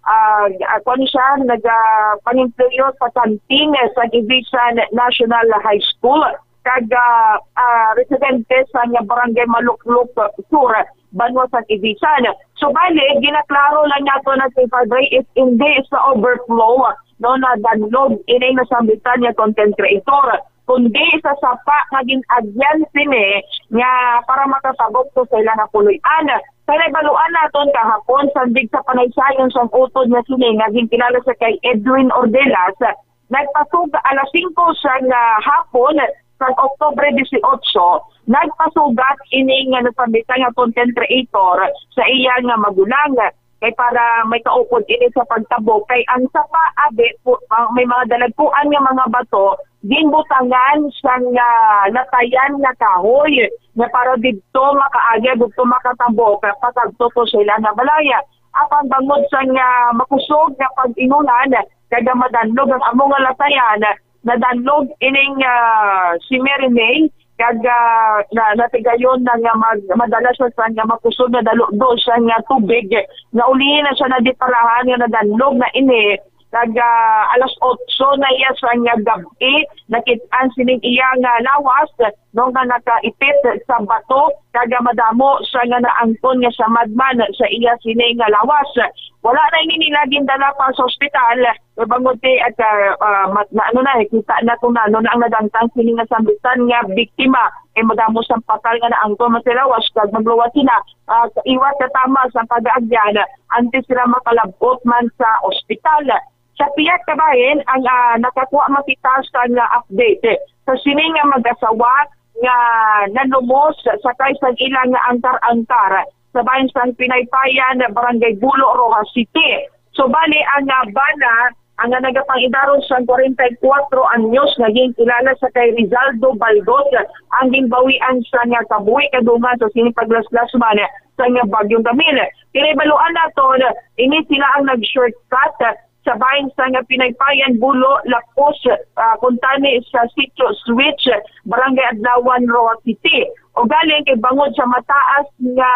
Ah, ah, kuwan siya, nagapangempleyo sa kantin, eh, sa Ibisan National High School. Kag, ah, ah, residente sa nga barangay Maluklok Sur, banwa sa Ibisan. So, bali, ginaklaro lang nato na si Padre is hindi sa overflow, no, nadanlog ining nasambitan nga content creator, kundi sa sapa nga gin-agyan sini nga para makatabok to sa ila nga puloy-an. Sa nabaluan naton kahapon, sandig sa panaysayon sang utod nga sini nga ginkilala sa kay Edwin Ordelas, nagpasuga alas singko sang, ah, hapon sang Oktubre dieciocho, nagpasugat ini nga nasambitan nga content creator sa iya nga magulang. Kay para may kaupod ini sa pagtabok, kay ang sapa abi pu-, ah, may mga dalagkuan nga mga bato, ginbutangan sang, ah, latayan nga kahoy nga para didto makaagi, didto makatabok, ah, pasadto to sa ila nga balaya. Apan bangod sang, ah, makusog nga pag-inulan, kag madanlog ang amo nga latayan, nadanlog ining, ah, si Mary May, Kag, ah, na, natigayon na nga mag-, madala siya sa nga makusog nga daludo siya nga tubig, nga uli na siya nadiparahan nga nadanlog na ini. Kag, ah, alas otso na iya sa nga gab-i, nakit-an sining iya nga lawas, no, nga nakaipit sa bato, kag, ah, madamo siya nga naangkon nga siya madman sa iya sini nga lawas. Wala na ini nila gindala pa sa ospital, bangod kay at, ah, ah, mat-, na, ano na, eh, kita na kung ano na ang nadangtang sini nga sambitan nga biktima. Kay madamo sang pakal nga naangkon man sa lawas, kag magluwas sila, ah, sa iwat ka tama sa pag-aagyan, antes sila makalabot man sa ospital. Sa pihak ka bahin, ang, ah, nakakuha man kita sa nga update, eh, sa sini nga mag-asawa nga nanumos sakay sang ila nga angkar-angkar sa bahin sang Pinaypayan, Barangay Bulo, Roxas City. So, bali, ang, ah, bana, ang, ah, nagapangidaron sang kwarenta y kuwatro anyos, naging kilala sa kay Rizaldo Balgot, ang ginbawian sa nga kabuhi kadungan sa sining paglaslas man sa nga Bagyong Camille. Kinabaluan naton, ini sila ang nag-shortcut sa bahin sa nga Pinaypayan, Bulo, Lapos, ah, kuntani sa Sitio Switch, Barangay Adlawan, Roxas City. O galing kay bangod sa mataas nga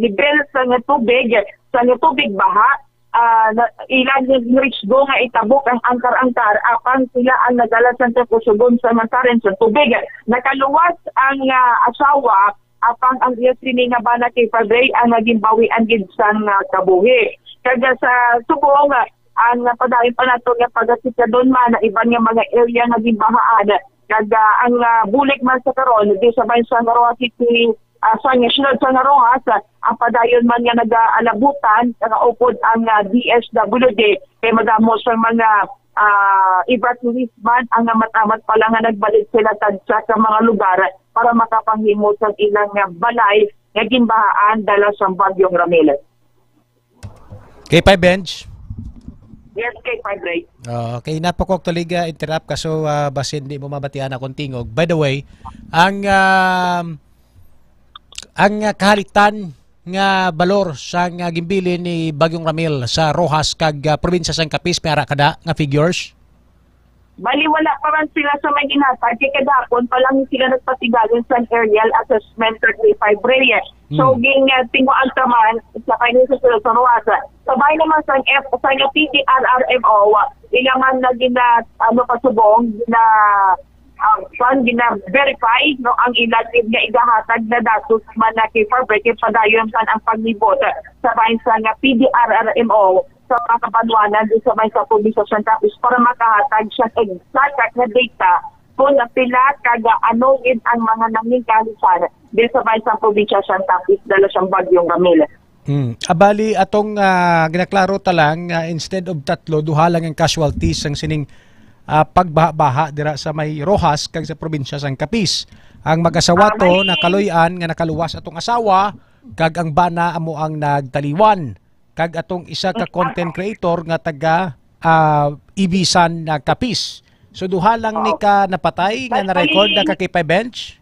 nivel sa nga tubig, sa nga tubig baha, ah, na, ilang risgo nga itabok ang angkar-angkar apang sila ang nagdala sa kakusugon sa mantarin sa tubig. Nakaluwas ang, ah, asawa, apang ang iya sini nga bana kay Padre ang naging bawian gid sang, ah, kabuhi. Kag sa subong, ah, ang padayon pa nato nga pagasikadon man ang iban nga mga area nga ginbahaan. Kag, ah, ang, ah, bulig man sa karon, di sa bahin sa Roxas City, ah, sa nga siyudad sa Roxas, ah, ang padayon man nga nagaalabutan, nagaupod ang, ah, D S W D, kay madamo sa mga, ah, evacuees man ang amat-amat pa lang nga nagbalik sila tagsa ka mga lugar para makapanghimo sa ilang nga balay nga ginbahaan dala sa Bagyong Ramil. K five Bench? Yes, K five Ray. Okay, napakok tuliga interrupt ka, so, ah, basin di mo mabatian akong tingog. By the way, ang, um, ang, ah, kahalitan nga balor sa nga ginbilin ni Bagyong Ramil sa Roxas kag, ah, probinsya sang Capiz, may ara ka da nga figures? Bali, wala pa man sila sa may ginhatag, kay kagahapon pa lang sila nagpatigayon sa aerial assessment sa K five Ray. So, Mm. ging, ah, tinguan ka man sa kainis sa sulod sa Roxas. Sa bahin naman sa F, sa P D R R M O, ila man na gina, ano, pasubong, gina, ah, kuwan, gina-verify, no, ang ila gid nga igahatag na datos man na kay Fabre, kay padayon man ang paglibot sa bahin sa nga P D R R M O sa mga kabanwanan di sa may sa probinsya sa Santa Cruz para makahatag siya exact nga data kung pila kag ano gid ang mga nangin kahalitan di sa may sa probinsya sa Santa Cruz dala sang Bagyong Ramil. Hmm. Abali, atong, ah, ginaklaro ta lang, ah, instead of tatlo, duha lang ang casualties sang sining, ah, pagbaha-baha dira sa may Roxas kag sa probinsya sang Capiz. Ang mag-asawa Ah, to, may nakaluy-an nga nakaluwas atong asawa, kag ang bana amo ang nagtaliwan. Kag atong isa ka content creator nga taga, ah, Ibisan na Capiz. So, duha lang ni Oo. ka napatay nga Bali, na-record na ka K five Bench?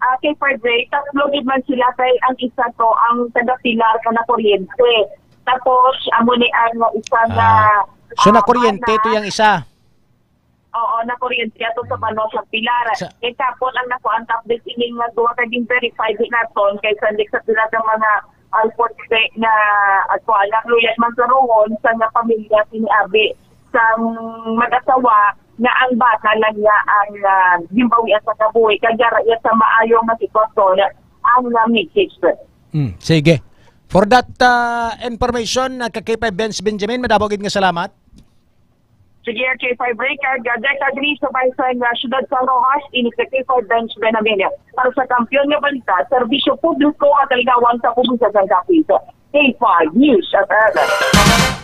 Ah, kay Fred Ray, tatlo gid man sila kay ang isa to ang taga Pilar nga nakuryente. Tapos, amo ni ang isa nga, Ah. So, ah, nakuryente bana. to yung isa? Oo, nakuryente ato sa Banwa sa Pilar. Sa Kay tapon ang nakuha ang update ini nga duha ka din verified din naton kay sa sa pila ka mga airport nga, ah, kuha lang, luyag man sa Roxas, sa nga pamilya sini abi sang mag-asawa nga ang bata lang niya ang, ah, gimbawian sa kabuhi, kag yara iya sa maayo nga sitwasyon ang, ah, misis. Hmm, sige. For that, ah, information, ah, ka K five Benz Benjamin, madamo gid nga salamat. Sige, K five Ray, kag, ah, Jack Agri, sa bahay sa, ah, siyudad sa Roxas, ini ka K five Benz Benjamin. Para sa Kampiyon nga Balita, Serbisyo Publiko at Aligawan sa Probinsya sa Capiz. K five News F M.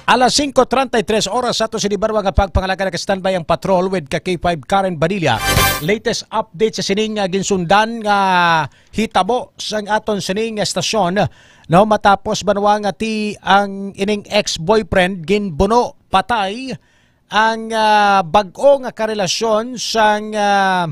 Alas singko treinta y tres oras sa ato sini, barwa nga pagpangalaga, naka-standby ang patrol with ka K five Karen Badilla. Latest update sa sining, ah, ginsundan nga hitabo sang aton sining estasyon, no, matapos banwa nga ti ang ining ex-boyfriend ginbuno patay ang, ah, bag-o nga karelasyon sang, ah,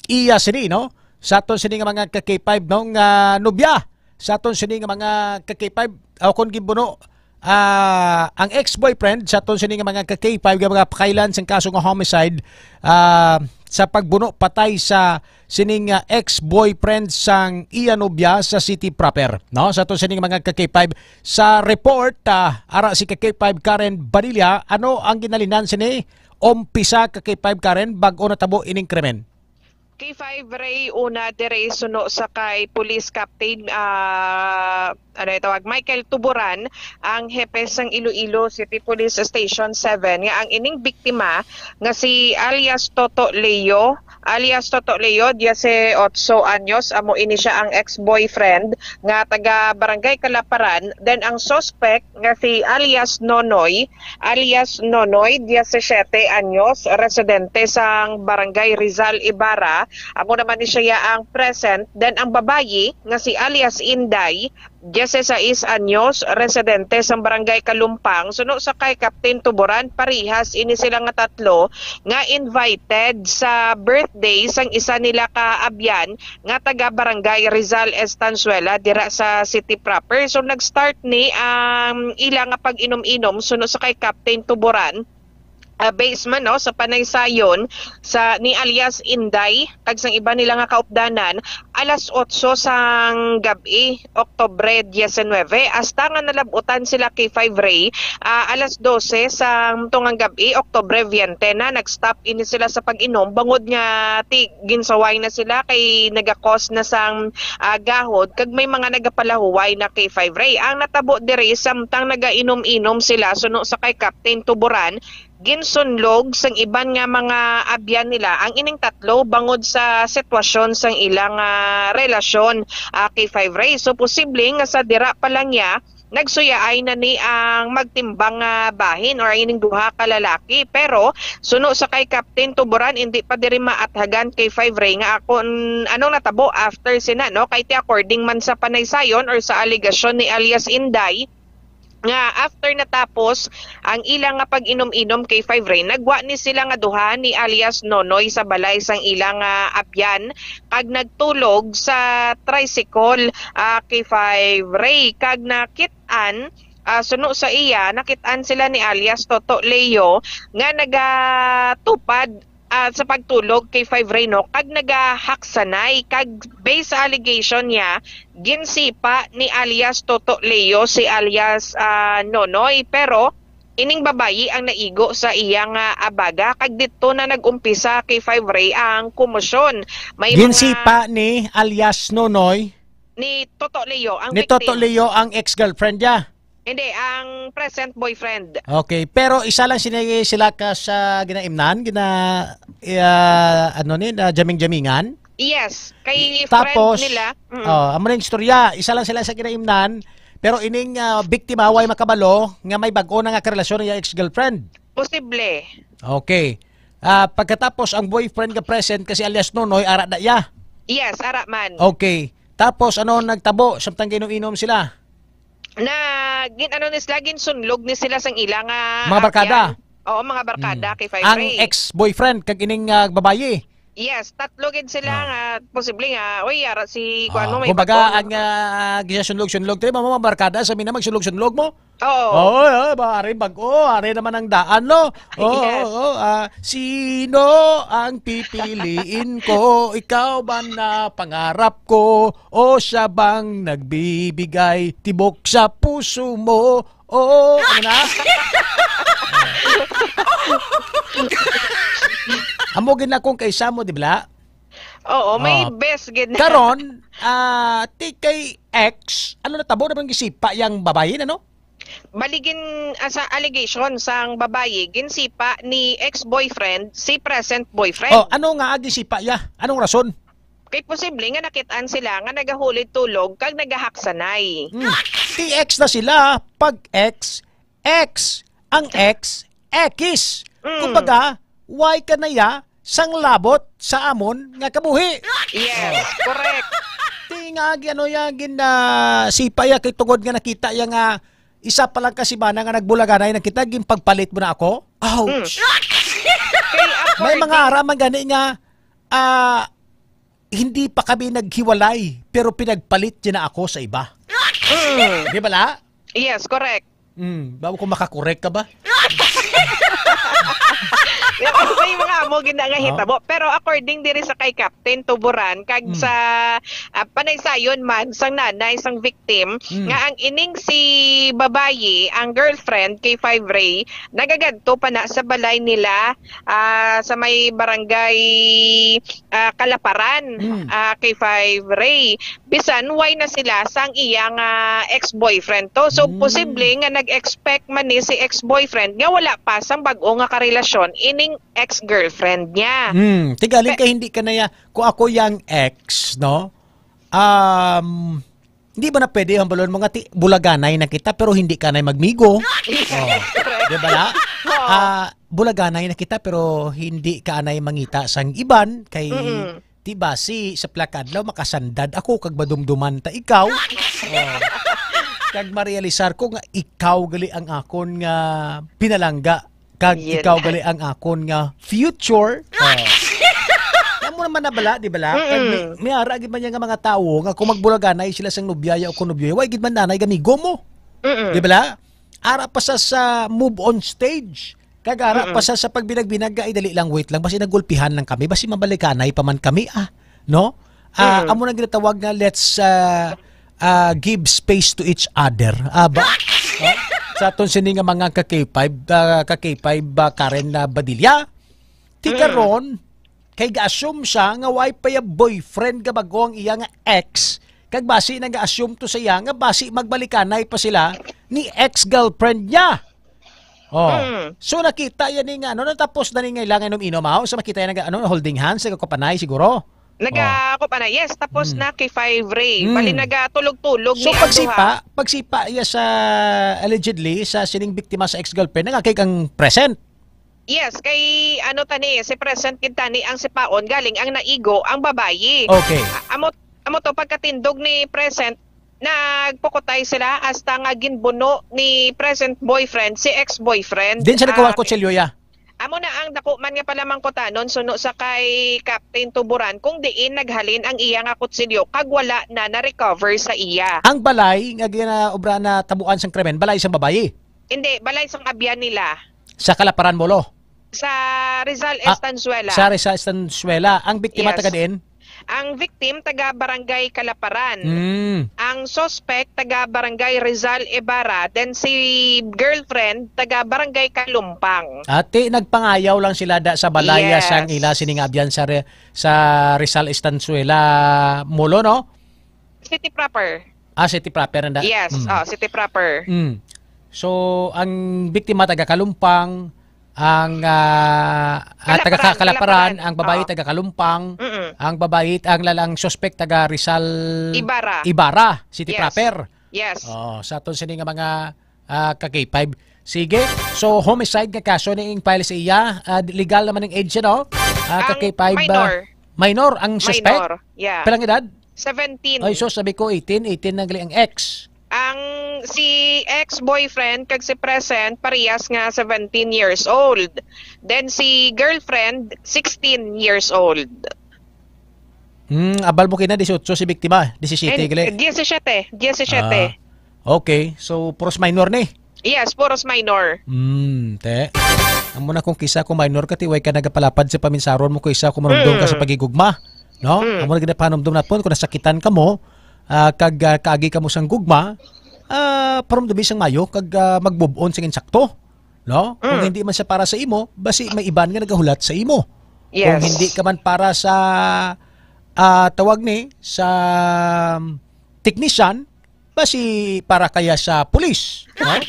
iya sini, no? Sa aton sini nga mga ka K five, no, nga nobya sa aton sini nga mga ka K five, o kon gibuno, ah, ang ex-boyfriend sa aton sini nga mga ka K five nga mga pakailan sang kaso nga homicide, ah, sa pagbuno patay sa sining, ah, ex-boyfriend sang iya nobya sa city proper, no? Sa to sining mga ka-K five, sa report, ah, ara si ka-K five Karen Badilla, ano ang ginalinan sini? Umpisa ka-K five Karen, bag-o natabo ining krimen. K five Ray, una diri suno sa kay Police Captain, ah, ano itawag, Michael Tuburan, ang hepe sang Iloilo City Police Station seven, nga ang ining biktima nga si alias Toto Leo, alias Toto Leo, diez y ocho anyos, amo ini siya ang ex-boyfriend nga taga Barangay Kalaparan, then ang suspect nga si alias Nonoy, alias Nonoy, diecisiete anyos, residente sang Barangay Rizal Ibarra, amo naman ni siya ang present, then ang babayi nga si alias Inday, dieciséis anyos, residente sang Barangay Kalumpang, suno sa kay Captain Tuburan, parihas ini sila nga tatlo nga invited sa birthday sang isa nila ka abyan nga taga Barangay Rizal Estanzuela dira sa city proper. So nag-start ni ang ila nga pag-inom-inom suno sa kay Captain Tuburan, ah, base man, no, sa panaysayon sa ni alias Inday kag sang iba nila nga kaupdanan, alas otso sang gab-i, Oktubre diecinuebe, hasta nga nalab-utan sila K five Ray, ah, alas dose sang tungang gab-i, Oktubre veinte na, nag-stop ini sila sa pag-inom bangod nga ti ginsaway na sila kay nagakos na sang, ah, gahod kag may mga nagapalahuway na K five Ray. Ang natabo diri, samtang nagainom-inom sila suno sa kay Captain Tuburan, ginsunlog sang iban nga mga abyan nila ang ining tatlo bangod sa sitwasyon sang ilang, ah, relasyon, ah, K five Ray. So, posible nga sa dira pa lang niya, nagsuyaay na ni ang magtimbang nga bahin or ang ining duha ka lalaki. Pero suno sa kay Captain Tuburan, hindi pa diri maathagan K five Ray nga akon anong natabo after sina, no? Kay ti according man sa panaysayon or sa alegasyon ni alias Inday, nga after natapos ang ila nga pag-inom-inom K five Ray, nagwa ni sila nga duha ni alias Nonoy sa balay sang ila nga abyan kag nagtulog sa tricycle, ah, K five Ray, kag nakit-an, ah, suno sa iya, nakit-an sila ni alias Toto Leo nga nagatupad, ah, sa pagtulog K five Ray, no, kag nagahaksanay, kag based sa allegation niya, ginsipa ni alias Toto Leo si alias, ah, Nonoy, pero ining babayi ang naigo sa iya nga abaga, kag didto na nag-umpisa K five Ray ang komosyon. May mga Ginsipa ni alias Nonoy? Ni Toto Leo ang Ni Toto victim. Leo ang ex-girlfriend niya? Hindi, ang present boyfriend. Okay, pero isa lang sini sila ka sa ginaimnan, gina, ah, ano ni, na jaming-jamingan? Yes, kay Tapos, friend nila. Mm. Oh, amo na yung istorya. Isa lang sila sa ginaimnan, pero ining, ah, biktima way makabalo nga may bag-o na nga karelasyon niya ex-girlfriend. Posible. Okay. Ah, pagkatapos ang boyfriend nga present kasi alias Nonoy, ara na iya. Yes, ara man. Okay. Tapos ano nagtabo samtang ginom-inom sila? Na gin-, ano ni sila, ginsunlog ni sila sang ila nga Mga barkada? abyan. Oo, mga barkada Mm. kay Five Ang Ray. ex-boyfriend kag ining, ah, babayi? Yes, tatlo gid sila Ah. nga posible nga, "Uy, ara si kuan Ah, mo, may kumbaga, bag-o." ang, ah, ginasunlog-sunlog, tayo, mga barkada, sa mina magsunlog-sunlog mo? Oo. Oo, ah, ba, ari bag-o, ari naman ang daan, no? Oo, Yes. oo, ah, sino ang pipiliin ko? Ikaw ba na pangarap ko? O siya bang nagbibigay tibok sa puso mo? Oo, ano na? Amo gid na kung kay Samo, di ba? Oo, may Oh. best gid na. Karon, ah, ti kay ex, ano natabo na bang gisipa yang babayi na, no? Baligin, ah, sa allegation sang babayi, ginsipa ni ex-boyfriend si present boyfriend. Oh, ano nga gisipa ya? Anong rason? Kay posible nga nakit-an sila nga nagahulid tulog kag nagahaksanay. Hmm. Ti ex na sila, pag ex, ex, ang ex, ekis. Mm. Kumbaga, why ka na ya sang labot sa amon nga kabuhi? Yes, correct. Ti nga, gi-, ano ya, gin, ah, sipa ya kay tungod nga nakita ya nga isa pa lang ka simana nga nagbulaganay na kita, ginpagpalit mo na ako? Ouch! Mm. Kay ako, May mga Ray, araman gani nga, ah, hindi pa kami naghiwalay, pero pinagpalit niya na ako sa iba. Mm. Di ba, la? Yes, correct. Mm, bago ko makakorek ka ba? May mga amo gid na nga Oh. hitabo. Pero according diri sa kay Captain Tuburan, kag Mm. sa, ah, panaysayon man sang nanay sang victim, Mm. nga ang ining si babayi, ang girlfriend kay Five Ray, nagagadto pa na sa balay nila, ah, sa may barangay, ah, Kalaparan, Mm. ah, kay Five Ray. Bisan way na sila sang iyang, ah, ex-boyfriend to. So, Mm. posible nga nag-expect man ni si ex-boyfriend nga wala pa sang bag-o nga karelasyon ining ex-girlfriend niya. Hmm, tigaling Pe- kay hindi ka na ya-, kung ako yang ex, no? Um, hindi ba na pwede ang balon mo nga ti-, bulaganay na kita pero hindi ka na magmigo? Oh, di ba la? Oo. Ah, bulaganay na kita pero hindi ka anay mangita sang iban kay Mm-mm. di ba si sa plakadlaw makasandad ako kag madumduman ta ikaw. Oh. Kag marealisar ko nga ikaw gali ang akon nga pinalangga. Kag Yun. ikaw gali ang akon nga future. Oh. Amo naman na bala, di bala? Kag may, Mm-mm. may ara gid man niya nga mga tawo nga kung magbulaganay sila sang nobya ya o kung nobyo, way gid man nanay gamigo mo. Mm-mm. Di bala? Ara pa sa, sa move on stage. Kag ara Mm-mm. pa sa, sa pagbinag-binag, ay dali lang, wait lang. Basi nagulpihan lang kami. Basi mabalikanay pa man kami, ah. No? Ah, Mm. amo nang ginatawag nga let's, ah, ah, give space to each other. Ah, ba? Oh? Sa aton sini nga mga ka K five, ah, ka K five, ah, Karen na Badilla. Ti Mm. karon, kay ga-assume siya nga way pa ya boyfriend nga bago ang iya nga ex, kag basi nang ga-assume to sa iya nga basi magbalikanay pa sila ni ex-girlfriend niya. Oh. Mm. So nakita yan ni nga, ano, natapos na ni nga ilang inom-inom, ah, sa makita yan nga, ano, holding hands, nagkakupanay siguro. Naga, Oh. ako pa na, yes, tapos Mm. na kay Five Ray. Mm. Bali, nagatulog-tulog So ni ang pagsipa, duha. pagsipa iya sa, allegedly, sa sining biktima sa ex-girlfriend, nangakig ang present. Yes, kay ano tani, si present gid tani ang sipaon, galing ang naigo ang babayi. Okay. A-, amo, amo to, pagkatindog ni present, nagpukutay sila hasta nga ginbuno ni present boyfriend si ex-boyfriend. Din siya nagkuha Ah, kutsilyo, ya? Amo na ang dako man nga palamangkutanon suno sa kay Captain Tuburan kung diin naghalin ang iya nga kutsilyo kag wala na na-recover sa iya. Ang balay nga ginaobra na tabuan sang krimen, balay sang babayi? Hindi, balay sang abyan nila. Sa Kalaparan, Molo? Sa Rizal Ah, Estanzuela. Sa Rizal Estanzuela. Ang biktima Yes. taga diin? Ang victim taga Barangay Kalaparan. Mm. Ang suspect taga Barangay Rizal Ibarra, then si girlfriend taga Barangay Kalumpang. Ati, nagpangayaw lang sila da sa balaya Yes. sang ila sining abyan sa Re-, sa Rizal Estanzuela, Molo, no? City proper. Ah, city proper na. Yes, Mm. oh, city proper. Mm. So, ang biktima taga Kalumpang, ang, ah, ah, taga Kalaparan, Ka-, Kalaparan, Kalaparan. ang babayi Oh. taga Kalumpang, Mm-mm. ang babayi, ang lalang suspect taga Rizal Ibarra. Ibarra, city Yes. proper. Yes. Oh, sa aton sini nga mga, ah, ka K five. Sige. So, homicide nga kaso ni ing file sa iya, ah, legal naman ang age, no? Ah, ka Ang K five, ah, minor. minor ang suspect? Minor, yeah. Pilang edad? Seventeen. Ay, so sabi ko eighteen, eighteen na gali ang ex. Ang si ex-boyfriend kag si present parehas nga seventeen years old. Then si girlfriend, sixteen years old. Hmm, abal mo kina dieciocho si biktima, disisiete And gali. diecisiete, diecisiete. Ah, okay, so puros minor ni. Yes, puros minor. Hmm, te. Amo na kung kisa kung minor ka, ti way ka nagapalapad sa paminsaron mo kung isa kung marumdom ka sa Mm. pagigugma. No? Mm. Amo na ginapanumdom naton kung nasakitan ka mo, ah, kag, ah, kaagi ka mo sang gugma, ah, parumdumi sang mayo kag, ah, magbubon sang insakto. No? Kung Mm. hindi man siya para sa imo, basi may iban nga nagahulat sa imo. Kung Yes. hindi ka man para sa, ah, tawag ni, sa, um, technician, basi para kaya sa pulis, no? Oh.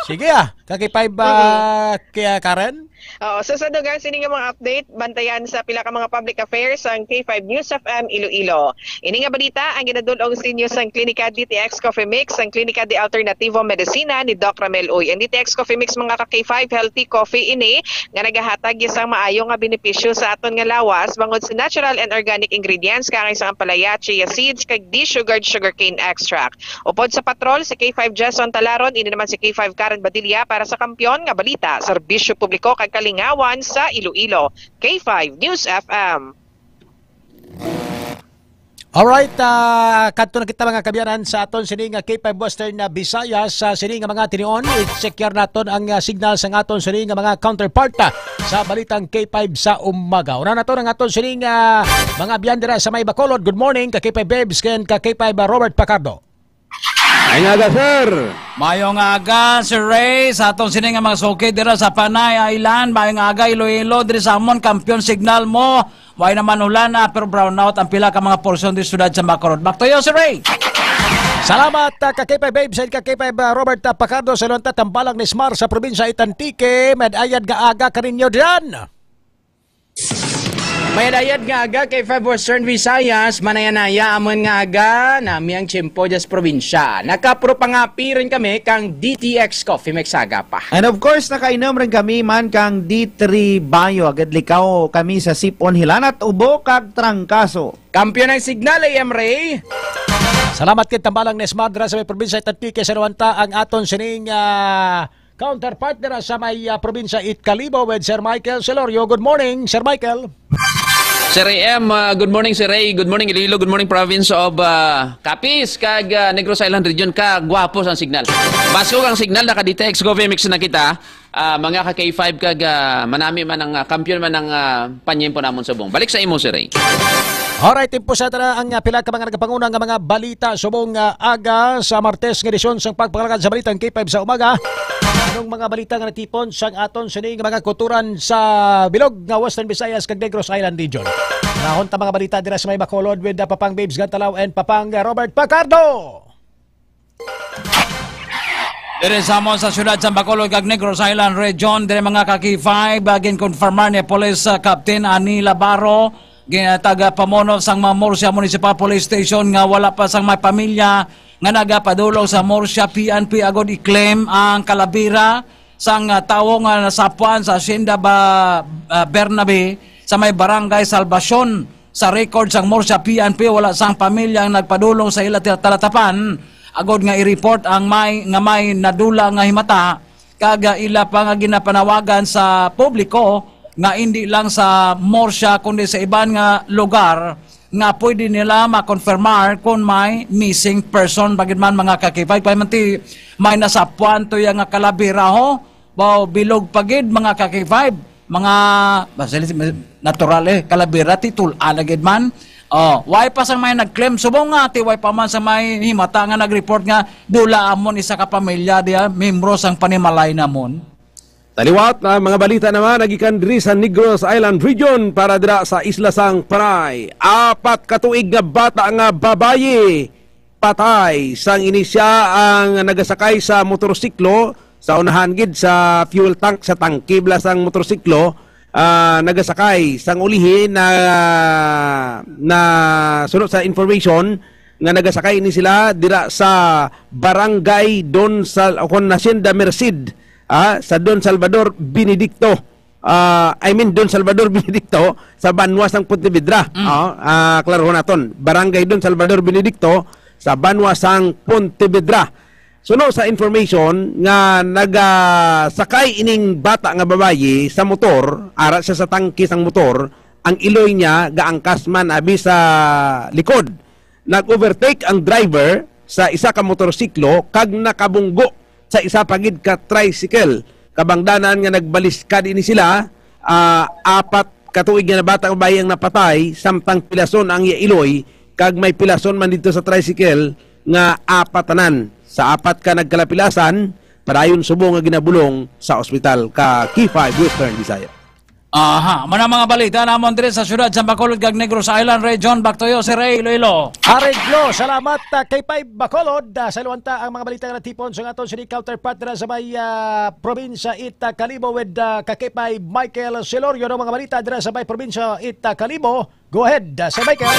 Sige, ah. Kaki five, ah, Mm. kaya Karen? Oo, so sa dugang sini nga mga update, bantayan sa pila ka mga public affairs ang K five News F M Iloilo. Ini nga balita ang ginadul-ong sa inyo sang Klinika D T X Coffee Mix, ang Klinika de Alternativo Medicina ni Doc Ramel Uy. Ang D T X Coffee Mix, mga ka K five, healthy coffee ini nga nagahatag sang maayo nga benepisyo sa aton nga lawas bangod sa natural and organic ingredients, kaangay sang ampalaya, chia seeds, kag desugared sugarcane extract. Upod sa patrol, si K five Jason Talaron, ini naman si K five Karen Badilla para sa Kampiyon nga Balita, Serbisyo Publiko kag Kalingawan sa Iloilo. K five News F M. Alright, ah, kadto na kita, mga kaabyanan, sa aton sini nga K five Western, ah, Visayas. Sa sini nga mga tinion, i-check naton ang, ah, signal sa aton sini nga mga counterpart, ah, sa balitang K five sa umaga. Una naton ang aton sini nga mga abyan dira sa may Bacolod. Good morning ka K five Babes ken ka K five, ah, Robert Pacardo. Ay nga aga, sir. Mayong aga, Sir Ray, sa aton sini nga mga suki dira sa Panay Island. Mayong aga, Iloilo, diri sa amon, kampiyon signal mo. Way naman ulan, ah, pero brownout ang pila ka mga porsyon di siyudad sa Bacolod. Back to you, Sir Ray. Salamat, ah, ka K five Babes and ka K five, ah, Robert, ah, Pacardo, sa lunta tambalang ni Smar sa probinsya it Antique. May ayad nga aga kaninyo diyan. May ayad nga aga kay Five Western Visayas, manaya-naya amon nga aga, nami ang tiyempo dyan sa probinsya. Nakapropangapi rin kami kang D T X Coffee Mix aga pa. And of course, nakainom rin kami man kang D three Bayo. Agad likaw kami sa Sipon, Hilanat, Ubo, kag Trangkaso. Kampiyon ang signal, A M Ray. Salamat kay tambalang Nesmar dira sa may probinsya it Antique. Sa Nuanta ang aton sining, ah, counterpart dira sa may, ah, probinsya it Kalibo with Sir Michael Celorio. Good morning, Sir Michael. Sir A M, ah, good morning, Sir Ray. Good morning, Iloilo. Good morning, province of, ah, Capiz, kag, ah, Negros Island region. Ka gwapo sang signal. Baso ang signal, naka D T X Coffee Mix na kita. Ah, mga ka K five kag, ah, manami man ang, ah, kampiyon man ang, ah, panyempo namon subong. Balik sa imo, Sir Ray. Alright, timpo sa tara ang, ah, pila ka mga nagapanguna nga mga balita subong, ah, aga sa Martes nga edisyon sang pagpangalagad sa balitang K five sa umaga. Anong mga balita nga natipon sang aton sini nga mga kuturan sa bilog nga Western Visayas kag Negros Island region? Nahon ta mga balita dira sa may Bacolod with, ah, Papang Babes Gantalaw and Papang, ah, Robert Pacardo. Diri sa amon sa siyudad sa Bacolod kag Negros Island Region, diri mga ka K five, ah, ginkonfirmar ni Police, ah, Captain Ani Labaro, gin-, tagapamuno sang Mamorsya Municipal Police Station nga wala pa sang may pamilya nga nagapadulong sa Morsya P N P agud i-claim ang kalabira sang, ah, tawo nga nasapuan sa Hacienda Ba-, ah, Bernabe sa may Barangay Salvacion. Sa record sang Morsya P N P, wala sang pamilya ang nagpadulong sa ila tira-, talatapan agod nga i-report ang may, nga may nadula nga himata, kag, ah, ila pa nga ginapanawagan sa publiko nga indi lang sa Morsya kundi sa iban nga lugar nga pwede nila makonfirmar kung may missing person pa gid man, mga ka-K five. Kay man ti may nasapuan to ya nga kalabira, ho. Wow, bilog pa gid, mga ka-K five. Mga, basta, natural, eh, kalabira, ti tul-an na gid man. Oh, way pa sang may nag-claim. Subong nga, ti way pa man sang may himata nga nag-report nga dula amon isa ka pamilya diya, membro sang panimalay namon. Taliwat na mga balita naman nagikan diri sa Negros Island Region para dira sa Isla sang Panay. Apat ka tuig nga bata nga babayi patay sang inisya ang nagasakay sa motorsiklo sa unahan gid sa fuel tank, sa tangke bala sang motorsiklo, ah, nagasakay sang ulihi na, na suno sa information nga nagasakay ini sila dira sa Barangay Don Sal-, o kon Hacienda Merced, ah, sa Don Salvador Benedicto. Ah, I mean, Don Salvador Benedicto sa banwa sang Pontevedra. Mm. Ah, ah, klarohon naton. Barangay Don Salvador Benedicto sa banwa sang Pontevedra. Suno sa information nga nagasakay ining bata nga babayi sa motor, ara siya sa tangke sang motor, ang iloy niya gaangkas man abi sa likod. Nag-overtake ang driver sa isa ka motorsiklo kag nakabunggo sa isa pa gid ka tricycle. Kabangdanan nga nagbaliskad ini sila, ah, apat ka tuig nga bata nga babayi ang napatay, samtang pilason ang iya iloy, kag may pilason man didto sa tricycle nga apat tanan. Sa apat ka nagkalapilasan, padayon subong nga ginabulong sa ospital ka K five Western Visayas. Aha, mao na mga balita namon diri sa siyudad sa Bacolod kag Negros Island Region. Back to you, Sir Ray Iloilo. Ariglo, salamat, ah, K five Bacolod. Ah, sa luwanta ang mga balita nga natipon sa aton sini counterpart dira sa may, ah, probinsya it, ah, Kalibo with, ah, ka K five Michael Celorio. Ang mga balita dira sa may probinsya it, ah, Kalibo. Go ahead, ah, Sir Michael.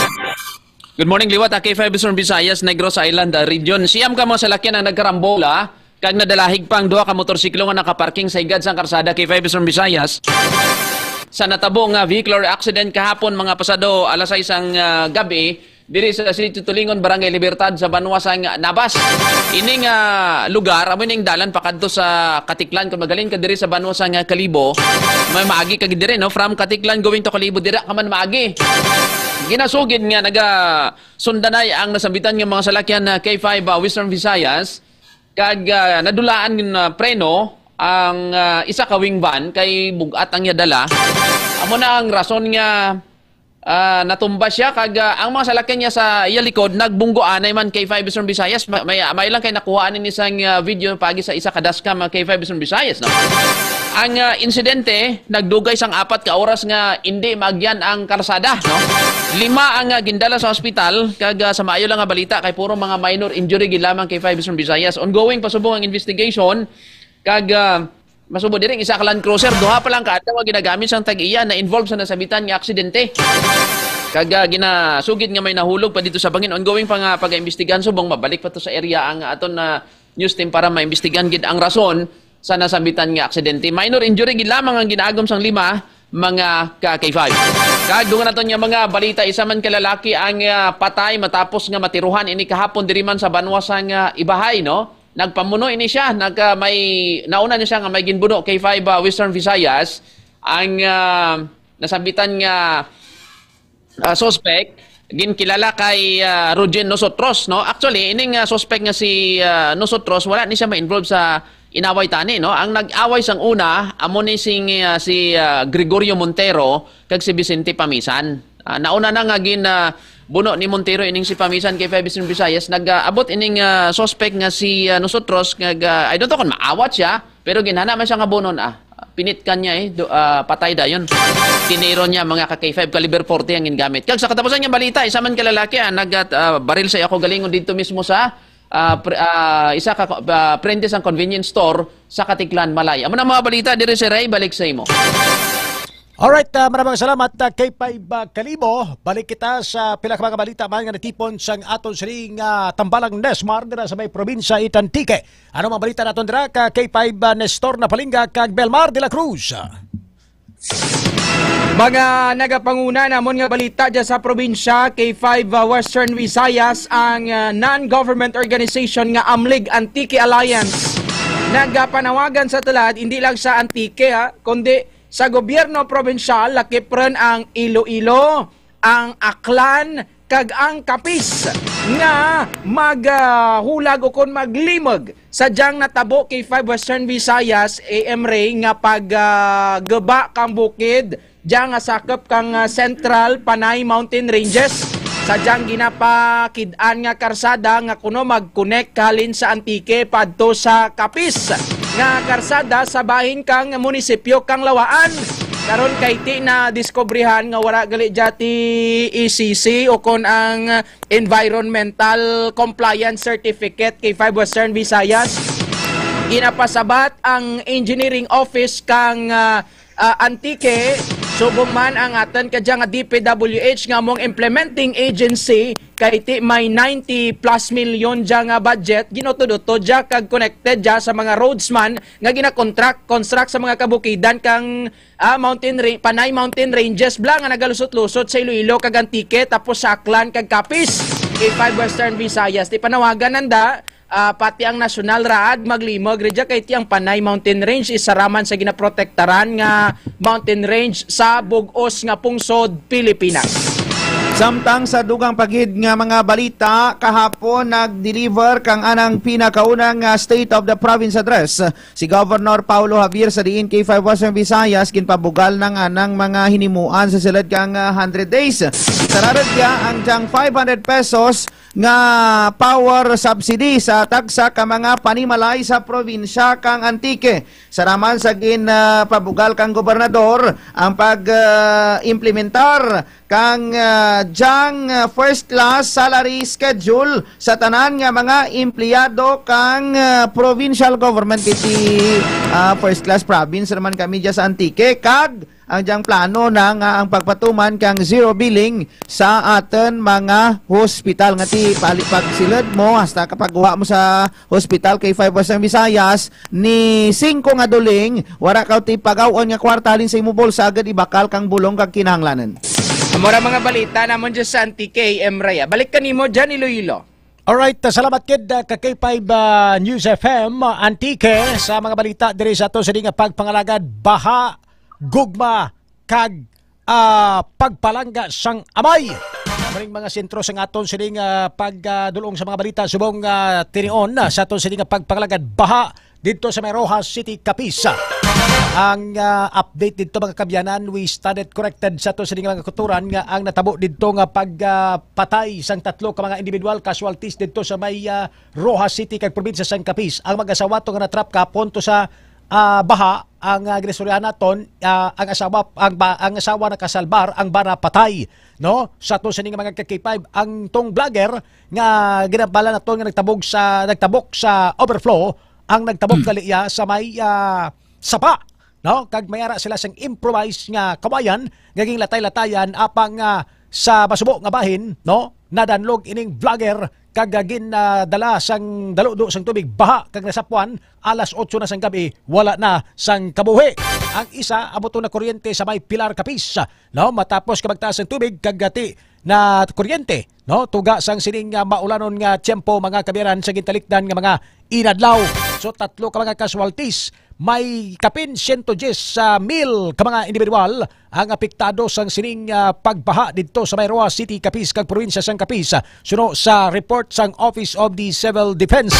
Good morning, liwat, ah, K five Eastern Visayas, Negros Island, ah, Region. Siyam ka mga salakyan ang nagkarambola kag nadala higpa ang duha ka motorsiklo nga nakaparking sa higad sang karsada, K five Eastern Visayas. Sa natabo nga vehicular accident kahapon, mga pasado alas sais sang, ah, gab-i, diri sa Sitio Tulingon, Barangay Libertad, sa banwa sang Nabas. Ining, ah, lugar, amo ning dalan pakadto sa Caticlan. Kung magaling ka diri sa banwa sang Kalibo, may maagi ka diri, no? From Caticlan going to Kalibo, dira ka man maagi. Ginasugid nga nagasundanay ang nasambitan nga mga salakyan na K five, ah, Western Visayas, kag, ah, nadulaan nga preno ang, ah, isa ka wing van kay bug-at ang iya dala. Amo na ang rason nga, ah, natumba siya, kag, ah, ang mga salakyan niya sa iya likod nagbunggoanay man. K five Western Visayas, ma-, may, may lang kay nakuhaan ini sang, ah, video pagi sa isa ka dashcam, ah, K five Western Visayas, no? Ang, ah, insidente nagdugay sang apat ka oras nga indi maagyan ang karsada, no? Lima ang, ah, gindala sa ospital, kag, ah, sa maayo lang nga balita kay puro mga minor injury gid lamang, K five Western Visayas. Ongoing pa subong ang investigation, kag, ah, masubo diri ang isa ka Land Cruiser, duha pa lang ka adlaw nga ginagamit sang tag-iya, na-involve sa nasabitan nga aksidente. Kag, ah, ginasugid nga may nahulog pa dito sa bangin. Ongoing pa nga pag-imbestigahan subong mabalik pa to sa area ang aton na news team para maimbestigahan gid ang rason sa nasambitan nga aksidente. Minor injury gid lamang ang ginaagom sang lima, mga ka K five. Kag dungan naton nga mga balita, isa man ka lalaki ang, ah, patay matapos nga matiruhan ini kahapon diri man sa banwa sang, ah, Ibahay, no? Nagpamuno ini siya, nag, ah, may nauna na siya nga may ginbuno, K five, ah, Western Visayas, ang, ah, nasambitan nga, ah, suspect ginkilala kay, ah, Rogen Nosotros, no? Actually, ining, ah, suspect nga si, ah, Nosotros, wala ni siya ma-involve sa inaway tani, no? Ang nag-away sang una amo ni sing, ah, si, ah, Gregorio Montero kag si Vicente Pamisan. Ah, nauna na nga gin, ah, buno ni Montero ining si Pamisan kay five Eastern Visayas. Nag, ah, abot ining, ah, suspect nga si, ah, Nosotros, nga, ah, I don't know kung maawat siya, pero ginhana man siya nga bunon, ah. Pinitkan niya, eh, do, ah, patay dayon. Tiniro niya, mga ka K five, caliber forty ang gingamit. Kag sa katapusan nga balita, isa man ka lalaki, ah, nag, ah, baril sa iya kaugalingon didto mismo sa, ah, pre-, ah, isa ka, ah, prende sang convenience store sa Caticlan, Malay. Amo na mga balita diri si Ray, balik sa imo. Alright, ah, maraming salamat, ah, K five, ah, Kalibo. Balik kita sa pila ka mga balita man nga natipon sang aton sining, ah, tambalang Nesmar dira sa may probinsya it Antique. Ano mga balita naton dira ka K five, ah, Nestor Napalingga kag Belmar de la Cruz? Mga nagapanguna namon nga balita dyan sa probinsya, K five, ah, Western Visayas, ang, ah, non-government organization nga Amlig Antique Alliance. Nagapanawagan sa tulad, hindi lang sa Antique, ha, kundi sa gobyerno probinsyal, lakip rin ang Iloilo, ang Aklan, kag ang Capiz nga maghulag ukon maglimog sa dyang natabo kay five Western Visayas, A M Ray, nga pag, ah, guba kang bukid dya nga sakop kang, ah, Central Panay Mountain Ranges. Sa dyang ginapakid-an nga karsada nga kuno mag-connect halin sa Antique padto sa Capiz nga karsada sa bahin kang munisipyo kang Lawaan. Karon kay ti na diskubrihan nga wala gali dya ti E C C o kon ang environmental compliance certificate kay five Western Visayas. Ginapasabat ang engineering office kang, ah, ah, Antique, subong man ang atan kadya nga D P W H nga among implementing agency, kay ti may ninety plus million dya nga budget, ginutod-utod dya kag connected dya sa mga roadsman nga ginakontract, construct sa mga kabukidan kang, ah, mountain ra-, Panay Mountain Ranges bala nga nagalusot-lusot sa Iloilo kag Antique, tapos sa Aklan kag Capiz, K five Western Visayas. Ti panawagan nanda, ah, pati ang nasyonal raad maglimog ridya kay ti ang Panay Mountain Range isa ra man sa ginaprotektaran nga mountain range sa bug-os nga pungsod Pilipinas. Samtang sa dugang pa gid nga mga balita, kahapon nag-deliver kang anang pinakauna nga State of the Province Address si Governor Paulo Javier, sa diin K five Western Visayas ginpabugal na nga nang mga hinimuan sa sulod kang, ah, hundred days. Sararod niya ang dyang five hundred pesos nga power subsidy sa tagsa ka mga panimalay sa probinsya kang Antique. Saraman sa gin, ah, pabugal kang gobernador ang pag, ah, implementar kang, ah, dyang, ah, first class salary schedule sa tanan nga mga empleyado kang, ah, provincial government. Kay ti, ah, first class province naman kami dyan sa Antique, kag ang dyang plano na nga ang pagpatuman kang zero billing sa aton mga hospital. Nga ti pali pagsilod mo hasta kapagkuha mo sa hospital kay five Western Visayas, ni singko nga duling, wala ka ti pagaw-on nga kwarta halin sa imo bulsa, agad ibakal kang bulong kag kinahanglanan. Amo ra mga balita namon dyan sa Antique, M. Raya. Balik kanimo dyan, Iloilo. Alright, ah, salamat gid, ah, ka K five, ah, News F M, ah, Antique, sa mga balita diri sa ato sa nga pagpangalagad, baha, gugma, kag ah, pagpalangga sang amay. Maring mga sentro sang aton sining, ah, pagdulong sa mga balita subong, ah, tinion, ah, sa aton sining, ah, pagpangalagad baha didto sa may Roxas City, Capiz. Ang, ah, update didto, mga kabyanan, we studied corrected sa aton sining mga kuturan nga ang natabo didto nga pag, ah, patay sang tatlo ka mga individual casualties didto sa may, ah, Roxas City kag probinsya sang Capiz. Ang mag-asawa to nga natrap kahapon to sa, ah, baha, ang, ah, ginistoryahan naton, ah, ang asawa, ang ba-, ang asawa nakasalbar, ang bana patay, no? Sa to sining mga ka-K five, ang tong vlogger nga ginabala naton nga nagtabog sa, nagtabok sa overflow, ang nagtabok gali iya sa may, ah, sapa, no? Kag may ara sila sang improvised nga kawayan nga ginlatay-latayan, apang, ah, sa masubo nga bahin, no? Nadanlog ining vlogger kag, ah, gin, ah, dala sang daludo sang tubig, baha kag nasapwan alas otso na sang gabi, wala na sang kabuhi. Ang isa amo tong nakuryente sa may Pilar, Capiz, no? Matapos ka magtaas ang tubig kag gati na kuryente, no? Tuga sang sining, ah, maulanon nga tiyempo, mga kabiyanan, sa gintalikdan nga mga inadlaw. So, tatlo ka mga casualties, may kapin siyento diyes, ah, mil ka mga individual ang apektado sang sining, ah, pagbaha didto sa may Roxas City, Capiz, kag probinsya sang Capiz, ah, suno sa report sang Office of the Civil Defense.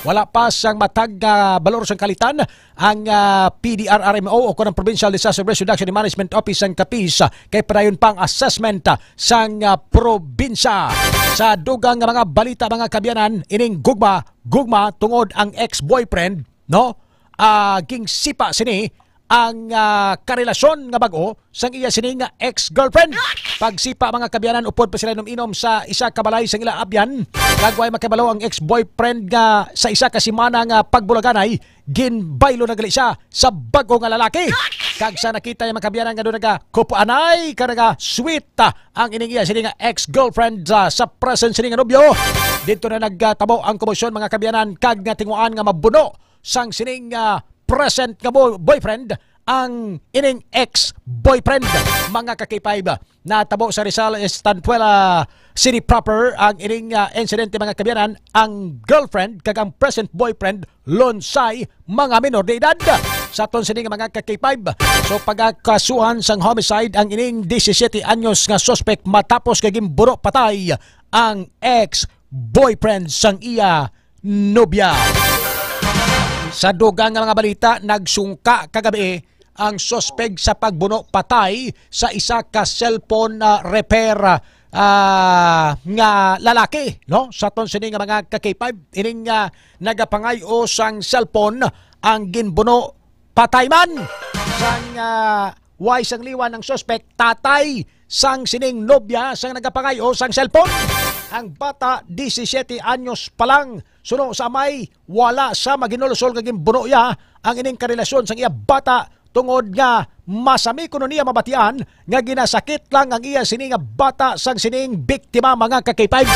Wala pa sang matag nga balor sang kalitan ang, ah, P D R R M O o kon ang Provincial Disaster Risk Reduction and Management Office sang Capiz, ah, kay padayon pa ang assessment, ah, sang, ah, probinsya. Sa dugang nga mga balita, mga kabiyanan, ining gugma, gugma tungod ang ex-boyfriend, no? Ah, ginsipa sini ang, ah, karelasyon nga bag-o sang iya sini nga ex-girlfriend. Pagsipa, mga kabiyanan, upod pa sila inom-inom sa isa ka balay sang ila abyan. Kag way makabalo ang ex-boyfriend nga sa isa ka semana nga pagbulaganay, ginbaylo na gali siya sa bag-o nga lalaki. Kag sa nakita niya, mga kabiyanan, nga doon nagakupaanay ka naga-sweet, ah, ang ining iya sini nga ex-girlfriend, ah, sa present sini nga nobyo. Dito na nagtabo ang komosyon, mga kabiyanan, kag natinguan nga mabuno sang sining, ah, present nga bo-, boyfriend ang ining ex-boyfriend, mga ka-K five. Natabo sa Rizal, Estantuela City proper ang ining, ah, insidente, mga kabiyanan. Ang girlfriend kag ang present boyfriend lunsay mga minor de edad. Sa aton sini nga mga ka-K five, so pagakasuhan sang homicide ang ining disisiete anyos nga suspect matapos kay ginbuno patay ang ex-boyfriend sang iya nobya. Sa dugang nga mga balita, nagsungka kagabi ang suspek sa pagbuno patay sa isa ka cellphone, ah, repair, ah, nga lalaki, no? Sa aton sini nga mga ka-K five, ining, ah, nagapangay-o sang cellphone ang ginbuno patay man. Sang, ah, way sang liwan ang suspek, tatay sang sining nobya sang nagapangay-o sang cellphone. Ang bata, disisiete anyos pa lang, suno sa amay, wala sa maginulusol nga ginbuno iya ang ining karelasyon sang iya bata, tungod nga masami kuno niya mabatian nga ginasakit lang ang iya sini nga bata sang sining biktima, mga ka-K five.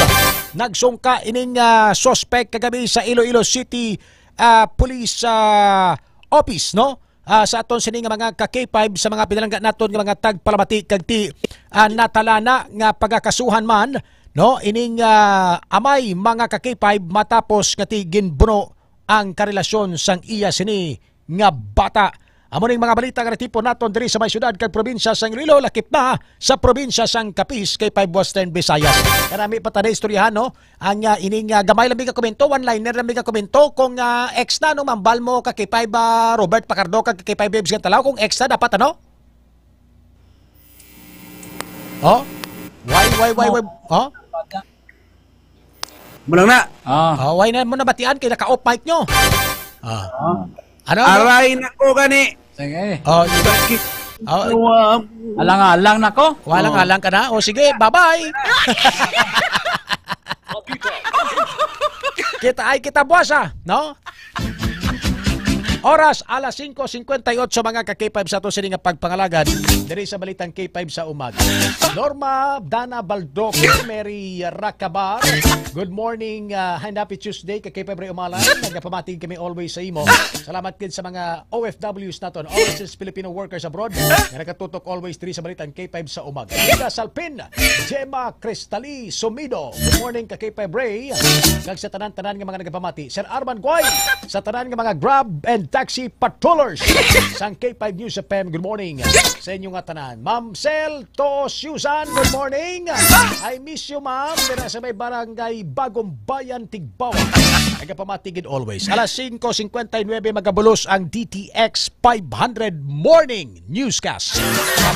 Nagsungka ining, ah, suspek kagabi sa Iloilo City, ah, Police, ah, Office, no? Ah, sa aton sini nga mga ka-K five, sa mga pinalangga naton nga mga tagpalamati kag ti, ah, natalana nga pagakasuhan man, no, ining, ah, amay, mga ka-K five, matapos nga ti ginbuno ang karelasyon sang iya sini nga bata. Amo ning mga balita nga natipon naton diri sa may syudad kag probinsya sang Iloilo, lakip na sa probinsya sang Capiz, K five Western Visayas. Karami pa ta na istoryahan, no? Ang, ah, ining, ah, gamay lang mi ka komento, one-liner lang mi ka komento. Kung, ah, ex na, no, mambal mo ka K five, ah, Robert Pacardo, ka K five Babes Gantalaw, kung ex na, dapat, ano? Oh? Why, why, why, why? Oh? Mo lang na. Ah. Oh, why na mo nabatian kay naka-off mic nyo? Ah. Ah. Ano, ano? Aray nako gani. Sige. Oh, sige. Oh. Alang-alang na ko. Walang Oh. alang ka na? O sige, bye-bye. Kita ay kita buwas, ah, no? Oras, alas singko singkwenta y otso, mga ka-K five, sa ato sini nga pagpangalagad diri sa Balitang K five sa umaga. Norma, Dana Baldoco, Mary Racabar, good morning, ah, and happy Tuesday, ka K five Ray Umalan. Nagapamati kami always sa imo. Salamat gid sa mga O F Ws naton, overseas Filipino workers abroad, nga nagatutok always diri sa Balitang K five sa umaga. Ida Salpin, Gemma Cristali Sumido. Good morning, ka K five Ray. Kag sa tanan-tanan nga mga nagapamati. Sir Arman Guay, sa tanan nga mga Grab and taxi patrollers sang K five News F M. Good morning sa inyo nga tanan. Ma'am Sel to Susan, good morning. I miss you, ma'am. Dira sa may barangay Bagong Bayan, Tigbao. Nagapamati gid always. Alas singko singkwenta y nuebe magabulos ang D T X five hundred Morning Newscast.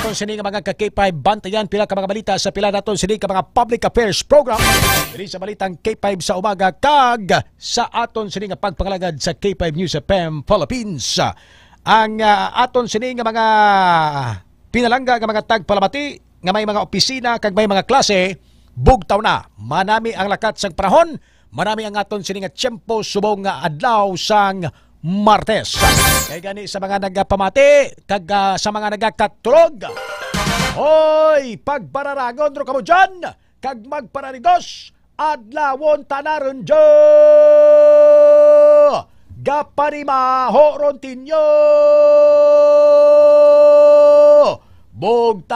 Aton sini nga mga ka K five, bantayan pila ka mga balita sa pila naton sini ka mga public affairs program diri sa Balitang K five sa umaga kag sa aton sini nga pagpangalagad sa K five News F M Philippines. Ang, ah, aton sini nga mga pinalangga nga mga tagpalamati nga may mga opisina kag may mga klase, bugtaw na. Manami ang lakat sang panahon, manami ang aton sini nga tiyempo subong nga adlaw sang Martes. Kay gani sa mga nagapamati kag, ah, sa mga nagakatulog, hoy, pagbararagon ro kamo dyan kag magpararidos, adlawon ta na ron dyo. Gaparimaho ron tinyo. Bugtaw!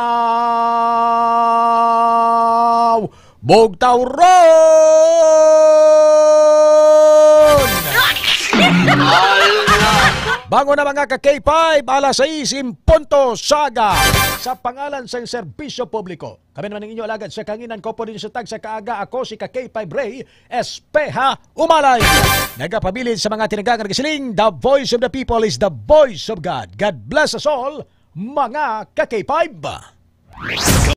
Bugtaw ron! Bangon na, mga ka K five, alas sais in punto, saga sa pangalan sang serbisyo publiko. Kami naman ang inyo alagad sa kanginan ko po din sa tagsa kaaga. Ako si ka K five Ray Espeha Umalay. Nagapabilin sa mga tinaga nga nagasiling, The Voice of the People is the Voice of God. God bless us all, mga ka K five.